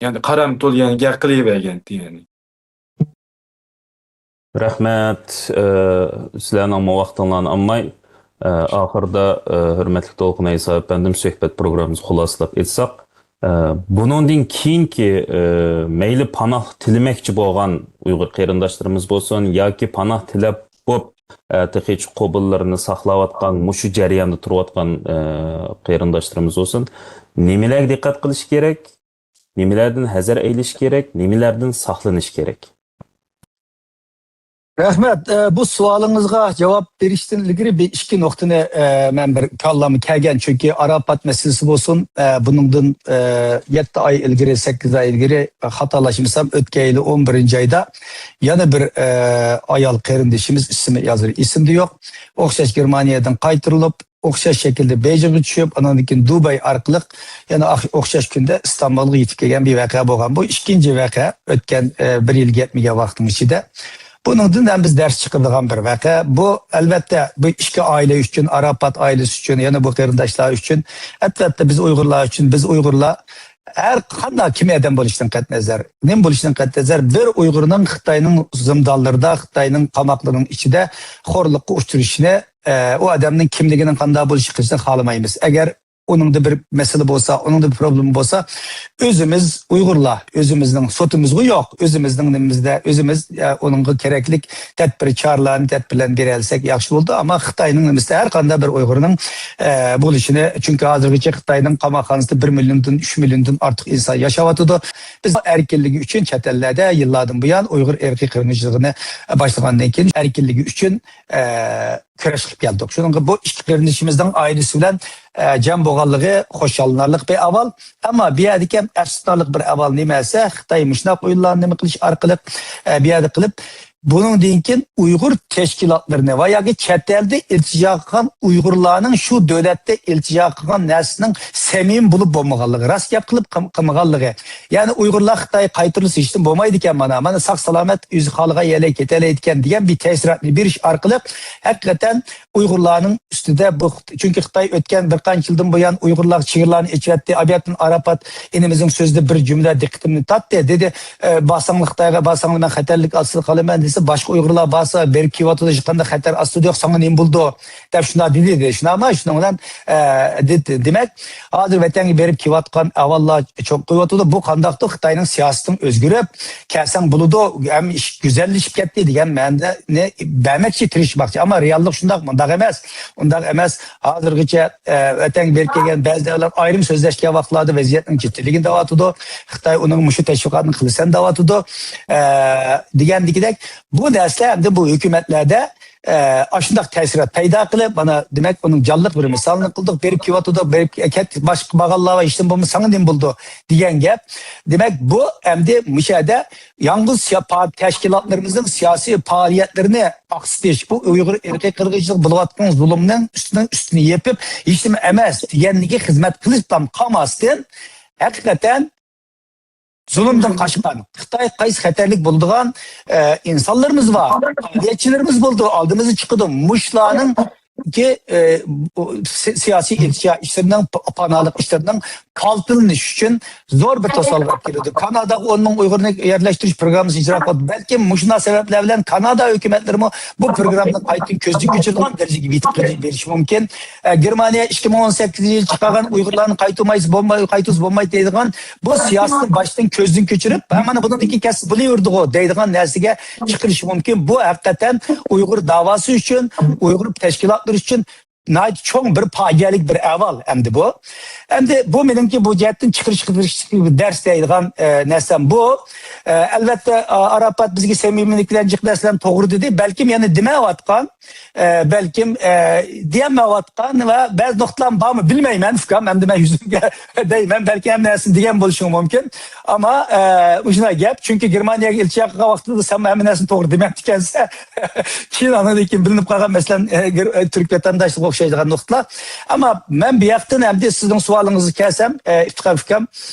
يەنى قارام تول، يەنى گەپ قىلىۋەرگەنتى، يەنى. رەھمەت، ئە، سىلەرنىڭمۇ ۋاقتىڭلارنى ئالماي، ئە، ئاخىرىدا، ئە، ھۆرمەتلىك دولقۇن ئەيسا ئەپەندىم، سۆھبەت پروگراممىمىزنى خۇلاسىلاپ ئېيتساق، ئە، بۇنىڭدىن كېيىنكى، ئە، مەيلى پاناھ تىلىمەكچى بولغان ئۇيغۇر قېرىنداشلىرىمىز بولسۇن ياكى پاناھ تىلەپ بولۇپ، ئە، تېخىچە قوبۇللىرىنى ساقلاۋاتقان، مۇشۇ جەرياندا تۇرۇۋاتقان، ئە، قېرىنداشلىرىمىز بولسۇن، نېمىلەرگە دىققەت قىلىش كېرەك؟ نېمىلەردىن ھەزەر ئەيلىش كېرەك؟ نېمىلەردىن ساقلىنىش كېرەك؟ رەھمەت. ئە، بۇ سوئالىڭىزغا جاۋاب بېرىشتىن ئىلگىرى بىر ئىككى نۇقتىنى، ئە، مەن بىر كاللامغا كەلگەن. چۈنكى ئاراپات مەسىلىسى بولسۇن، ئە، بۇنىڭدىن، ئە، يەتتە ئاي ئىلگىرى، سەككىز ئاي ئىلگىرى، ئە، خاتالاشمىسام، ئۆتكەن يىلى ئون بىرىنچى ئايدا يەنە بىر، ئە، ئايال قېرىندىشىمىز، ئىسمى ھازىر ئېسىمدە يوق، ئوخشاش گېرمانىيەدىن قايتۇرۇلۇپ، ئوخشاش شەكىلدە بېيجىڭغا چۈشۈپ، ئانىڭدىن كېيىن دۇبەي ئارقىلىق يەنە ئاخ-، ئوخشاش كۈندە ئىستانبۇلغا يېتىپ كەلگەن بىر ۋەقە بولغان. بۇ ئىككىنچى ۋەقە ئۆتكەن، ئە، بىر يىلغا يەتمىگەن ۋاقىتنىڭ ئىچىدە. بۇنىڭدىن ھەم بىز دەرس چىقىرىدىغان بىر ۋەقە. بۇ، ئەلۋەتتە، بۇ ئىككى ئائىلە ئۈچۈن، ئاراپات ئائىلىسى ئۈچۈن، يەنە بۇ قېرىنداشلار ئۈچۈن، ئەلۋەتتە، بىز ئۇيغۇرلار ئۈچۈن، بىز ئۇيغۇرلار ھەر قانداق كىم ئادەم بولۇشىدىن قەتئىينەزەر، نېمە بولۇشىدىن قەتئىينەزەر، بىر ئۇيغۇرنىڭ خىتاينىڭ زىندانلىرىدا، خىتاينىڭ قاماقلىرىنىڭ ئىچىدە خورلۇققا ئۇچرىشىنى، ئە، ئۇ ئادەمنىڭ كىملىكىنىڭ قانداق بولۇشى قىلىشىنى خالىمايمىز. ئەگەر ئۇنىڭدا بىر مەسىلە بولسا، ئۇنىڭدا بىر پروبلېما بولسا، ئۆزىمىز ئۇيغۇرلار، ئۆزىمىزنىڭ سوتىمىزغۇ يوق، ئۆزىمىزنىڭ نېمىمىزدە، ئۆزىمىز، ئە، ئۇنىڭغا كېرەكلىك تەدبىر، چارىلەرنى، تەدبىرلەرنى بېرەلىسەك ياخشى بولىدۇ. ئەمما خىتاينىڭ نېمىسىدە ھەر قانداق بىر ئۇيغۇرنىڭ، ئە، بولۇشىنى، چۈنكى ھازىرغىچە خىتاينىڭ قاماقخانىسىدا بىر مىليوندىن، ئۈچ مىليوندىن ئارتۇق ئىنسان ياشاۋاتىدۇ. بىز ئەركىنلىكى ئۈچۈن چەت ئەللەردە يىللاردىن بۇيان ئۇيغۇر ئىرقىي قىرغىنچىلىقىنى باشلىغاندىن كېيىن ئەركىنلىكى ئۈچۈن، ئە، كۈرەش قىلىپ كەلدۇق. شۇنىڭغا بۇ ئىككى قېرىندىشىمىزنىڭ ئائىلىسى بىلەن، ئە، جەم بولغانلىقى خۇشاللىنارلىق بىر ئەھۋال. ئەمما بۇ يەردىكى ھەم ئەپسۇسلىنارلىق بىر ئەھۋال نېمە دېسە، خىتاي مۇشۇنداق ئويۇنلارنى نېمە قىلىش ئارقىلىق، ئە، بۇ يەردە قىلىپ، بۇنىڭدىن كېيىن ئۇيغۇر تەشكىلاتلىرىنى ۋە ياكى چەت ئەلدە ئىلتىجا قىلغان ئۇيغۇرلارنىڭ شۇ دۆلەتتە ئىلتىجا قىلغان نەرسىنىڭ سەمىمىي بولۇپ بولمىغانلىقى، راست گەپ قىلىپ قىل-، قىلمىغانلىقى، يەنى ئۇيغۇرلار خىتايغا قايتۇرۇلسا ھېچنېمە بولمايدىكەن، مانا، مانا ساق سالامەت ئۆزى خالىغان يەرلەرگە كېتەلەيدىكەن دېگەن بىر تەسىراتنى بېرىش ئارقىلىق ھەقىقەتەن ئۇيغۇرلارنىڭ ئۈستىدە بۇ، چۈنكى خىتاي ئۆتكەن بىر قانچە يىلدىن بۇيان ئۇيغۇرلارغا چېگرىلارنى ئېچىۋەتتى. ئابىياتىن ئاراپات ئىنىمىزنىڭ سۆزىدە بىر جۈملە دىققىتىمنى تارتتى. دېدى، ئە، بارساڭلار خىتايغا، بارساڭلار مەن خەتەرلىك ئاستىدا قالىمەن دېسە، باشقا ئۇيغۇرلار بارسا، بېرىپ كېلىۋاتىدۇ، ھېچقانداق خەتەر ئاستىدا يوق، ساڭا نېمە بولىدۇ؟ دەپ شۇنداق دېدى، دېدى. شۇنداقمۇ؟ شۇنىڭ بىلەن، ئە، دېدى. دېمەك، ھازىر ۋەتەنگە بېرىپ كېلىۋاتقان ئەھۋاللار چوڭ قويۇۋاتىدۇ. بۇ قانداقتۇر خىتاينىڭ سىياسىتىنىڭ ئۆزگىرىپ، كەلسەڭ بولىدۇ، ھەم ئىش گۈزەللىشىپ كەتتى دېگەن مەنىنى بەرمەكچى، تىرىشماقچى. ئەمما رېئاللىق شۇنداق، مۇنداق ئەمەس. ئۇنداق ئەمەس. ھازىرغىچە، ئە، ۋەتەنگە بېرىپ كەلگەن بەزىلەر ئايرىم سۆزلەشكەن ۋاقىتلاردا ۋەزىيەتنىڭ جىددىيلىكىنى دەۋاتىدۇ. خىتاي ئۇنىڭ مۇشۇ تەشۋىقاتنى قىلىسەن دەۋاتىدۇ. ئە، دېگەندىكىدەك، بۇ نەرسىلەر ئەمدى بۇ ھۆكۈمەتلەردە، ئە، ئاشۇنداق تەسىرات پەيدا قىلىپ، مانا، دېمەك، ئۇنىڭ جانلىق بىر مىسالىنى قىلدۇق. بېرىپ كېلىۋاتىدۇ، بېرىپ كەت، باشقا بارغانلار ۋە ھېچنېمە بولمىسا ساڭا نېمە بولىدۇ دېگەن گەپ. دېمەك، بۇ ئەمدى مۇشۇ يەردە يالغۇز سىيا-، پا-، تەشكىلاتلىرىمىزنىڭ سىياسىي پائالىيەتلىرىنى ئاقسىتىش، بۇ ئۇيغۇر ئىرقىي قىرغىنچىلىقى بولۇۋاتقان زۇلۇمنىڭ ئۈستىنىڭ ئۈستىنى يېپىپ، ھېچنېمە ئەمەس دېگەنلىكى خىزمەت قىلىش بىلەن قالماستىن، ھەقىقەتەن زۇلۇمدىن قاچقان، خىتايغا قايسى خەتەرلىك بولىدىغان، ئە، ئىنسانلىرىمىز بار، پائالىيەتچىلىرىمىز بولىدۇ، ئالدىمىزغا چىقىدۇ. مۇشۇلارنىڭكى، ئە، بۇ سى-، سىياسىي ئىلتىجا ئىشلىرىنىڭ، پ-، پاناھلىق ئىشلىرىنىڭ كالتىلىنىش ئۈچۈن زور بىر توسالغۇ ئەپ كېلىدۇ. كاناداغا ئون مىڭ ئۇيغۇرنى يەرلەشتۈرۈش پروگراممىسى ئىجرا قىلىدۇ. بەلكىم مۇشۇنداق سەۋەبلەر بىلەن كانادا ھۆكۈمەتلىرىمۇ بۇ پروگراممىنى قايتىدىن كۆزدىن كەچۈرىدىغان دەرىجىگە يېتىپ بېرىشى مۇمكىن. ئە، گېرمانىيە ئىككى مىڭ ئون سەككىزىنچى يىل چىقارغان ئۇيغۇرلارنى قايتۇرمايسىز، بولماي-، قايتۇرسا بولمايدۇ دەيدىغان بۇ سىياسىتىنى باشتىن كۆزدىن كۆچۈرۈپ، ھە، مانا بۇنىڭدىن كېيىن كەتسە بولۇۋېرىدىغۇ دەيدىغان نەرسىگە چىقىرىشى مۇمكىن. بۇ ھەقىقەتەن ئۇيغۇر داۋاسى ئۈچۈن، ئۇيغۇر تەشكىلاتلىرى ئۈچۈن ناھايىتى چوڭ بىر پاجىئەلىك بىر ئەھۋال ئەمدى بۇ. ئەمدى بۇ مېنىڭكى بۇ جەھەتتىن چىقىرىش، چىقىرىش دەرس دەيدىغان، ئە، نەرسەم بۇ. ئە، ئەلۋەتتە، ئا-، ئاراپات بىزگە سەمىمىيلىك بىلەن جىق نەرسىلەرنى توغرا دېدى. بەلكىم يەنە دېمەيۋاتقان، ئە، بەلكىم، ئە، دېيەلمەيۋاتقان ۋە بەزى نۇقتىلارمۇ بارمۇ بىلمەيمەن، ئۇكام. ئەمدى مەن يۈزۈمگە دەيمەن، بەلكى ھەممە نەرسىنى دېگەن بولۇشۇڭ مۇمكىن. ئەمما، ئە، مۇشۇنداق گەپ، چۈنكى گېرمانىيەگە ئىلتىجا قىلغان ۋاقتىدا سەن ھەممە نەرسىنى توغرا دېمەپتىكەنسەن. كېيىن ئاندىن كېيىن بىلىنىپ قالغان، مەسىلەن، ئە، گېر-، ئە، تۈرك ۋەتەنداشلىقىغا ئوخشايدىغان نۇقتىلار. ئەمما مەن بۇ ياقتىن ئەمدى سىزنىڭ سوئالىڭىزغا كەلسەم، ئە، ئىپتىخار ئۇكام،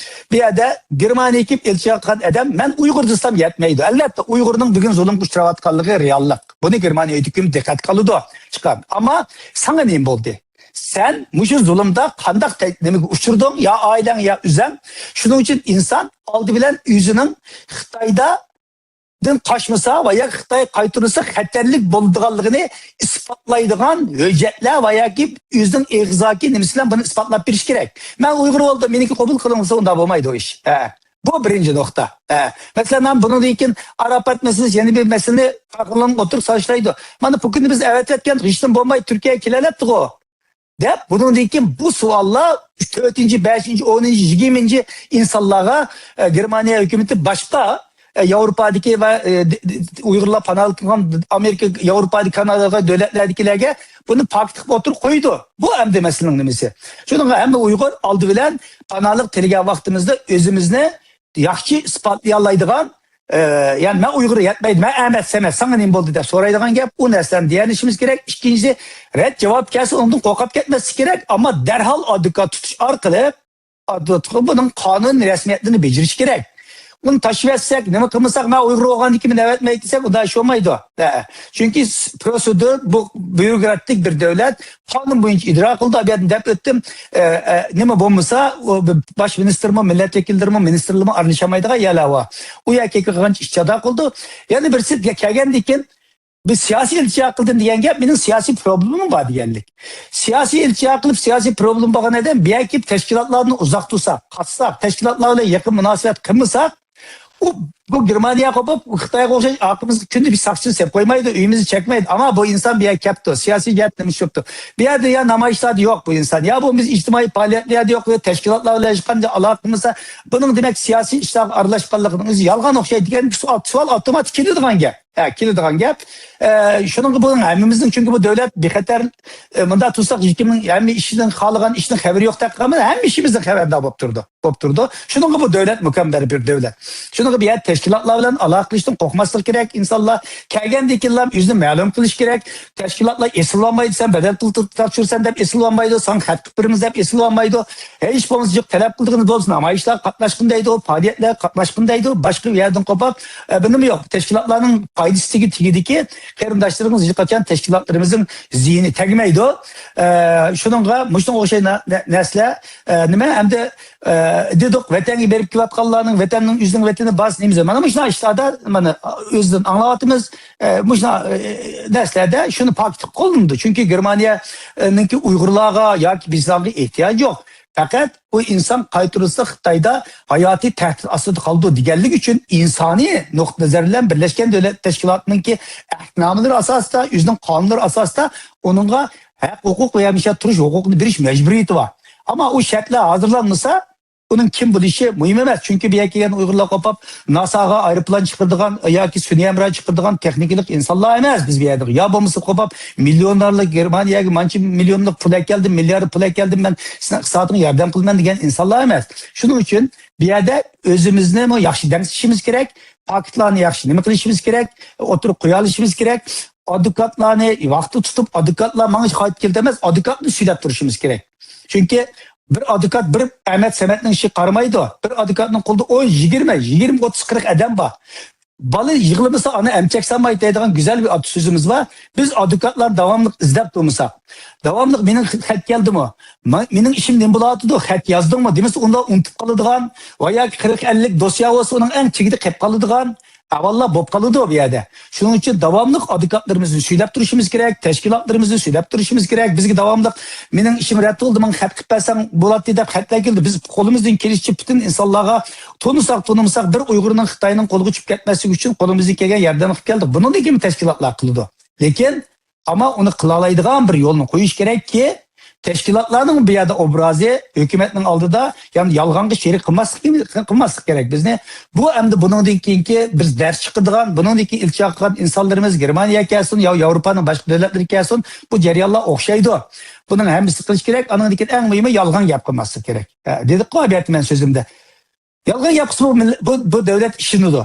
بۇ يەردە گېرمانىيەگە كېلىپ ئىلتىجا قىلغان ئادەم، مەن ئۇيغۇر دېسەم يەتمەيدۇ. ئەلۋەتتە، ئۇيغۇرنىڭ بۈگۈن زۇلۇمغا ئۇچراۋاتقانلىقى رېئاللىق. بۇنى گېرمانىيە ھۆكۈمىتى دىققەتكە ئالىدۇ، چىقار. ئەمما ساڭا نېمە بولدى؟ سەن مۇشۇ زۇلۇمدا قانداق تە-، نېمىگە ئۇچرىدىڭ؟ يا ئائىلەڭ، يا ئۆزەڭ. شۇنىڭ ئۈچۈن ئىنسان ئالدى بىلەن ئۆزىنىڭ خىتايدا دىن قاچمىسا ۋە ياكى خىتايغا قايتۇرۇلسا خەتەرلىك بولىدىغانلىقىنى ئىسپاتلايدىغان ھۆججەتلەر ۋە ياكى ئۆزىنىڭ ئېغىزدىكى نېمىسى بىلەن بۇنى ئىسپاتلاپ بېرىش كېرەك. مەن ئۇيغۇر بولدۇم، مېنىڭكى قوبۇل قىلىنسا، ئۇنداق بولمايدۇ ئىش. ھە. بۇ بىرىنچى نۇقتا. ھە. مەسىلەن، مانا بۇنىڭدىن كېيىن ئاراپات مەسىلىسى يەنە بىر مەسىلىنى ئاقىللىق ئوتتۇرىغا سالىشلايدۇ. مانا بۇ كۈنى بىز ئەۋەتىۋەتكەن ھېچنېمە بولماي تۈركىيەگە كېلەلەپتىغۇ. دەپ، بۇنىڭدىن كېيىن بۇ سوئاللار تۆتىنچى، بەشىنچى، ئونىنچى، يىگىرمىنچى ئىنسانلارغا، ئە، گېرمانىيە ھۆكۈمىتى باشقا، ئە، ياۋروپادىكى ۋە، ئە، دى-، دى-، ئۇيغۇرلار پاناھلىق قىلغان ئامېرىكا، ياۋروپادىكى، كانادادىقى دۆلەتلەردىكىلەرگە بۇنى پاكىت قىلىپ ئوتتۇرىغا قويىدۇ. بۇ ئەمدى مەسىلىنىڭ نېمىسى؟ شۇنىڭغا ھەممە ئۇيغۇر ئالدى بىلەن پاناھلىق تىلىگەن ۋاقتىمىزدا ئۆزىمىزنى ياخشى ئىسپاتلىيالايدىغان، ئە، يەنى مەن ئۇيغۇر يەتمەيدۇ، مەن ئەمەس، سەمەس، ساڭا نېمە بولدى دەپ سورايدىغان گەپ، ئۇ نەرسىلەرنى دېيەلىشىمىز كېرەك. ئىككىنچىسى، رەت جاۋاب كەلسە ئۇنىڭدىن قورقۇپ كەتمەسلىك كېرەك، ئەمما دەرھال ئادۋوكات تۇتۇش ئارقىلىق ئادۋوكات بۇنىڭ قانۇن رەسمىيەتلىرىنى بېجىرىش كېرەك. ئۇنى تاشلىۋەتسەك، نېمە قىلمىساق، مەن ئۇيغۇر بولغاندىن كېيىن مېنى ئەۋەتمەيدۇ دېسەك، ئۇنداق ئىش بولمايدۇ. ھە. چۈنكى س-، پروتسېدۇر، بۇ بيۇروكراتىك بىر دۆلەت، قانۇن بويىچە ئىجرا قىلىدۇ. بۇ يەردىن دەپ ئۆتتۈم. ئە، ئە، نېمە بولمىسا، ئۇ ب-، باش مىنىستىرمۇ، مىللەت ۋەكىللىرىمۇ، مىنىستىرلىرىمۇ ئارىلىشالمايدىغان يەرلەر بار. ئۇ يەرگە كەلگەنچە ئىش جادا قىلىدۇ. يەنە بىرسى، كە-، كەلگەندىن كېيىن، بىز سىياسىي ئىلتىجا قىلدىم دېگەن گەپ، مېنىڭ سىياسىي پروبلېمام بار دېگەنلىك. سىياسىي ئىلتىجا قىلىپ، سىياسىي پروبلېما بولغان ئادەم بۇ يەرگە كېلىپ تەشكىلاتلاردىن ئۇزاق تۇرساق، قاچساق، تەشكىلاتلار بىلەن يېقىن مۇناسىۋەت قىلمىساق، ئۇ، بۇ گېرمانىيەگە بولۇپ، خىتايغا ئوخشاش ئارقىمىزدا كۈندە بىر ساقچىنى سېلىپ قويمايدۇ، ئۆيىمىزگە چەكمەيدۇ. ئەمما بۇ ئىنسان بۇ يەرگە كەپتۇ، سىياسىي جەھەتتىن نېمىسى يوقتۇ. بۇ يەردە يا نامايىشلاردا يوق بۇ ئىنسان، يا بولمىسا ئىجتىمائىي پائالىيەتلەردە يوق، يا تەشكىلاتلار بىلەن ھېچقانداق ئالاقە قىلمىسا، بۇنىڭ دېمەك سىياسىي ئىشلارغا ئارىلاشقانلىقىنىڭ ئۆزى يالغان ئوخشايدۇ دېگەن سوئال، سوئال ئاپتوماتىك كېلىدىغان گەپ. ھە، كېلىدىغان گەپ. ئە، شۇنىڭغا بۇنىڭ ھەممىمىزنىڭ، چۈنكى بۇ دۆلەت بىخەتەر، ئە، مۇنداق تۇرساق، ھېچكىمنىڭ ھەممە ئىشىدىن، خالىغان ئىشىدىن خەۋىرى يوقتەك قىلغان، ھەممە ئىشىمىزدىن خەۋەردار بولۇپ تۇرىدۇ. بولۇپ تۇرىدۇ. شۇنىڭغا بۇ دۆلەت مۇكەممەل بىر دۆلەت. شۇنىڭغا بۇ يەردە تەشكىلاتلار بىلەن ئالاقە قىلىشتىن قورقماسلىق كېرەك ئىنسانلار. كەلگەندىن كېيىنلا ئۆزىنى مەلۇم قىلىش كېرەك. تەشكىلاتلار ئېسىلىۋالمايدۇ، سەن بەدەل پۇل تاپشۇرىسەن دەپ ئېسىلىۋالمايدۇ، ساڭا خەت قىلىپ بېرىمىز دەپ ئېسىلىۋالمايدۇ. ھېچ بولمىسا يوق، تەلەپ قىلىدىغىنىز بولسا نامايىشلارغا قاتناشقىن دەيدۇ، پائالىيەتلەرگە قاتناشقىن دەيدۇ، باشقا يەردىن قوپاپ، ئە، بۇنىمۇ يوق. تەشكىلاتلارنىڭ پايدىسى تېگى-، تېگىدىكى، قېرىنداشلىرىمىز ھېچقاچان تەشكىلاتلىرىمىزنىڭ زىيىنى تەگمەيدۇ. ئە، شۇنىڭغا مۇشۇنىڭغا ئوخشاش نە-، نە-، نەرسىلەر، ئە، نېمە ئەمدى، ئە، دېدۇق، ۋەتەنگە بېرىپ كېلىۋاتقانلارنىڭ ۋەتەننىڭ ئۆزىنىڭ ۋەتىنى بار، نېمىزە. مانا مۇشۇنداق ئىشلاردا مانا ئۆزىدىن ئاڭلاۋاتىمىز. ئە، مۇشۇنداق، ئە، نەرسىلەردە شۇنى پاكىتلىق قوللىنىدۇ. چۈنكى گېرمانىيەنىڭكى ئۇيغۇرلارغا ياكى بىزلارغا ئېھتىياجى يوق. پەقەت ئۇ ئىنسان قايتۇرۇلسا خىتايدا ھاياتىي تەھدىت ئاستىدا قالىدۇ دېگەنلىك ئۈچۈن ئىنسانىي نۇقتىئى نەزەر بىلەن بىرلەشكەن دۆلەت تەشكىلاتىنىڭكى ئەھدىنامىلىرى ئاساسىدا، ئۆزىنىڭ قانۇنلىرى ئاساسىدا ئۇنىڭغا ھەق ھوقۇق ۋە ياشاپ تۇرۇش ھوقۇقىنى بېرىش مەجبۇرىيىتى بار. ئەمما ئۇ شەرتلەر ھازىرلانمىسا، ئۇنىڭ كىم بولۇشى مۇھىم ئەمەس. چۈنكى بۇ يەرگە كەلگەن ئۇيغۇرلار قوپاپ ناساغا ئايروپىلان چىقىرىدىغان ياكى سۈنئىي ھەمراھ چىقىرىدىغان تېخنىكىلىق ئىنسانلار ئەمەس بىز بۇ يەردە. يا بولمىسا قوپاپ مىليونلارلىق گېرمانىيەگە مانچە مىليونلۇق پۇل ئەكەلدىم، مىليارد پۇل ئەكەلدىم، مەن سېنىڭ ئىقتىسادىڭغا ياردەم قىلىمەن دېگەن ئىنسانلار ئەمەس. شۇنىڭ ئۈچۈن بۇ يەردە ئۆزىمىزنىمۇ ياخشى دەڭسىتىشىمىز كېرەك، پاكىتلارنى ياخشى نېمە قىلىشىمىز كېرەك، ئوتتۇرىغا قويالىشىمىز كېرەك. ئادۋوكاتلارنى ۋاقتىدا تۇتۇپ، ئادۋوكاتلار ماڭا قايتىپ كېلىدۇ ئەمەس، ئادۋوكاتنى سۈيلەپ تۇرۇشىمىز كېرەك. چۈنكى بىر ئادۋوكات بىر ئەمەت سەمەتنىڭ ئىشىگە قارىمايدۇ. بىر ئادۋوكاتنىڭ قولىدا ئون، يىگىرمە، يىگىرمە، ئوتتۇز، قىرىق ئادەم بار. بالا يىغلىمىسا، ئانا ئەمچەك سالمايدۇ دەيدىغان گۈزەل بىر ئاتە سۆزىمىز بار. بىز ئادۋوكاتلارنى داۋاملىق ئىزدەپ تۇرمىساق، داۋاملىق مېنىڭ خەت كەلدىمۇ؟ ما-، مېنىڭ ئىشىم نېمە بولۇۋاتىدۇ؟ خەت يازدىڭمۇ؟ دېمىسە، ئۇنداق ئۇنتۇپ قالىدىغان ۋە ياكى قىرىق، ئەللىك دوسيە بولسا، ئۇنىڭ ئەڭ چېكىدە قېلىپ قالىدىغان ئەھۋاللار بولۇپ قالىدۇ بۇ يەردە. شۇنىڭ ئۈچۈن داۋاملىق ئادۋوكاتلىرىمىزنى سۈيلەپ تۇرۇشىمىز كېرەك، تەشكىلاتلىرىمىزنى سۈيلەپ تۇرۇشىمىز كېرەك. بىزگە داۋاملىق، مېنىڭ ئىشىم رەت بولدى، ماڭا خەت قىلىپ بەرسەڭ بولاتتى دەپ خەتلەر كېلىدۇ. بىز قولىمىزدىن كېلىشىچە پۈتۈن ئىنسانلارغا، تونۇساق، تونۇمىساق، بىر ئۇيغۇرنىڭ خىتاينىڭ قولىغا چۈشۈپ كەتمەسلىكى ئۈچۈن قولىمىزدىن كەلگەن ياردەمنى قىلىپ كەلدۇق. بۇنىڭدىن كېيىن تەشكىلاتلار قىلىدۇ. لېكىن، ئەمما ئۇنى قىلالايدىغان بىر يولنى قويۇش كېرەككى، تەشكىلاتلارنىڭ بۇ يەردە ئوبرازى ھۆكۈمەتنىڭ ئالدىدا، يەنى يالغانغا شېرىك قىلماسلىق، قىلماسلىق كېرەك بىزنى. بۇ ئەمدى بۇنىڭدىن كېيىنكى بىز دەرس چىقىدىغان، بۇنىڭدىن كېيىن ئىلچى چاقىرغان ئىنسانلىرىمىز گېرمانىيە كەلسۇن يا ياۋروپانىڭ باشقا دۆلەتلىرى كەلسۇن، بۇ جەريانلار ئوخشايدۇ. بۇنىڭ ھەممىسى قىلىش كېرەك. ئانىڭدىن كېيىن ئەڭ مۇھىمى يالغان گەپ قىلماسلىق كېرەك. ھە، دېدىققۇ، ئەبەتى مەن سۆزۈمدە. يالغان گەپ قىلسا بۇ مىللەت، بۇ، بۇ دۆلەت ئىشىنىدۇ.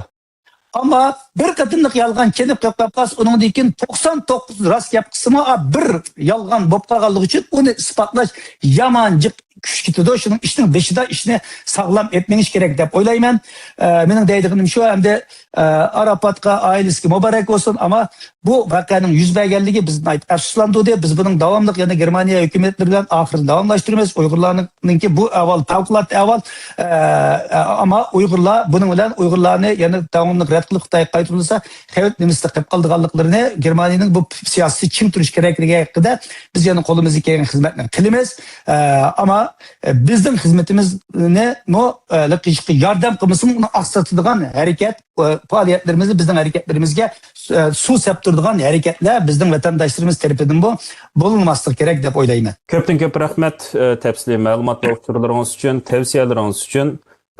ئەمما بىر قېتىملىق يالغان كېلىپ قېلىپ قالسا، ئۇنىڭدىن كېيىن توقسان توققۇز راست گەپ قىلسىمۇ، ئا، بىر يالغان بولۇپ قالغانلىقى ئۈچۈن ئۇنى ئىسپاتلاش يامان جىق كۈچ كېتىدۇ. شۇنىڭ ئىشنىڭ بېشىدا ئىشنى ساغلام ئېلىپ مېڭىش كېرەك دەپ ئويلايمەن. ئە، مېنىڭ دەيدىغىنىم شۇ، ئەمدى، ئە، ئاراپاتقا، ئائىلىسىگە مۇبارەك بولسۇن، ئەمما بۇ ۋەقەنىڭ يۈز بەرگەنلىكى بىزنى ناھايىتى ئەپسۇسلاندۇردى. بىز بۇنىڭ داۋاملىق يەنە گېرمانىيە ھۆكۈمەتلىرى بىلەن ئاخىرىنى داۋاملاشتۇرىمىز. ئۇيغۇرلارنىڭكى بۇ ئەھۋال پەۋقۇلئاددە ئەھۋال. ئە، ئە، ئەمما ئۇيغۇرلار بۇنىڭ بىلەن ئۇيغۇرلارنى يەنە داۋاملىق رەت قىلىپ خىتايغا قايتۇرۇلسا، خەۋپ نېمىسىدە قېلىپ قالىدىغانلىقلىرىنى، گېرمانىيەنىڭ بۇ سىياسىتى چىڭ تۇرۇشى كېرەكلىكى ھەققىدە بىز يەنە قولىمىزدىن كەلگەن خىزمەتنى قىلىمىز. ئە، ئەمما، ئە، بىزنىڭ خىزمىتىمىزنىمۇ، ئە، لىقىشقا ياردەم قىلمىسىمۇ، ئۇنى ئاقساتىدىغان ھەرىكەت، ئە، پائالىيەتلىرىمىزنى، بىزنىڭ ھەرىكەتلىرىمىزگە، ئە، سۇ سەپتۈرىدىغان ھەرىكەتلەر بىزنىڭ ۋەتەنداشلىرىمىز تەرىپىدىنمۇ بولماسلىقى كېرەك دەپ ئويلايمەن. كۆپتىن كۆپ رەھمەت، ئە، تەپسىلىي مەلۇمات ۋە ئۇچۇرلىرىڭىز ئۈچۈن، تەۋسىيەلىرىڭىز ئۈچۈن.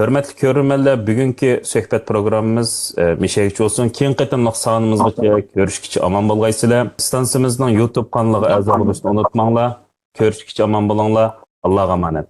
ھۆرمەتلىك كۆرۈرمەنلەر، بۈگۈنكى سۆھبەت پروگراممىمىز، ئە، مىشەگىچە بولسۇن. كېيىنكى قېتىملىق سانىمىزغىچە كۆرۈشكىچە ئامان بولغايسىلەر. ئىستانسىمىزنىڭ يۇتۇب قانىلىغا ئەزا بولۇشنى ئۇنتۇماڭلار. كۆرۈشكىچە ئامان بولۇڭلار. ئاللاغا ئامانەت.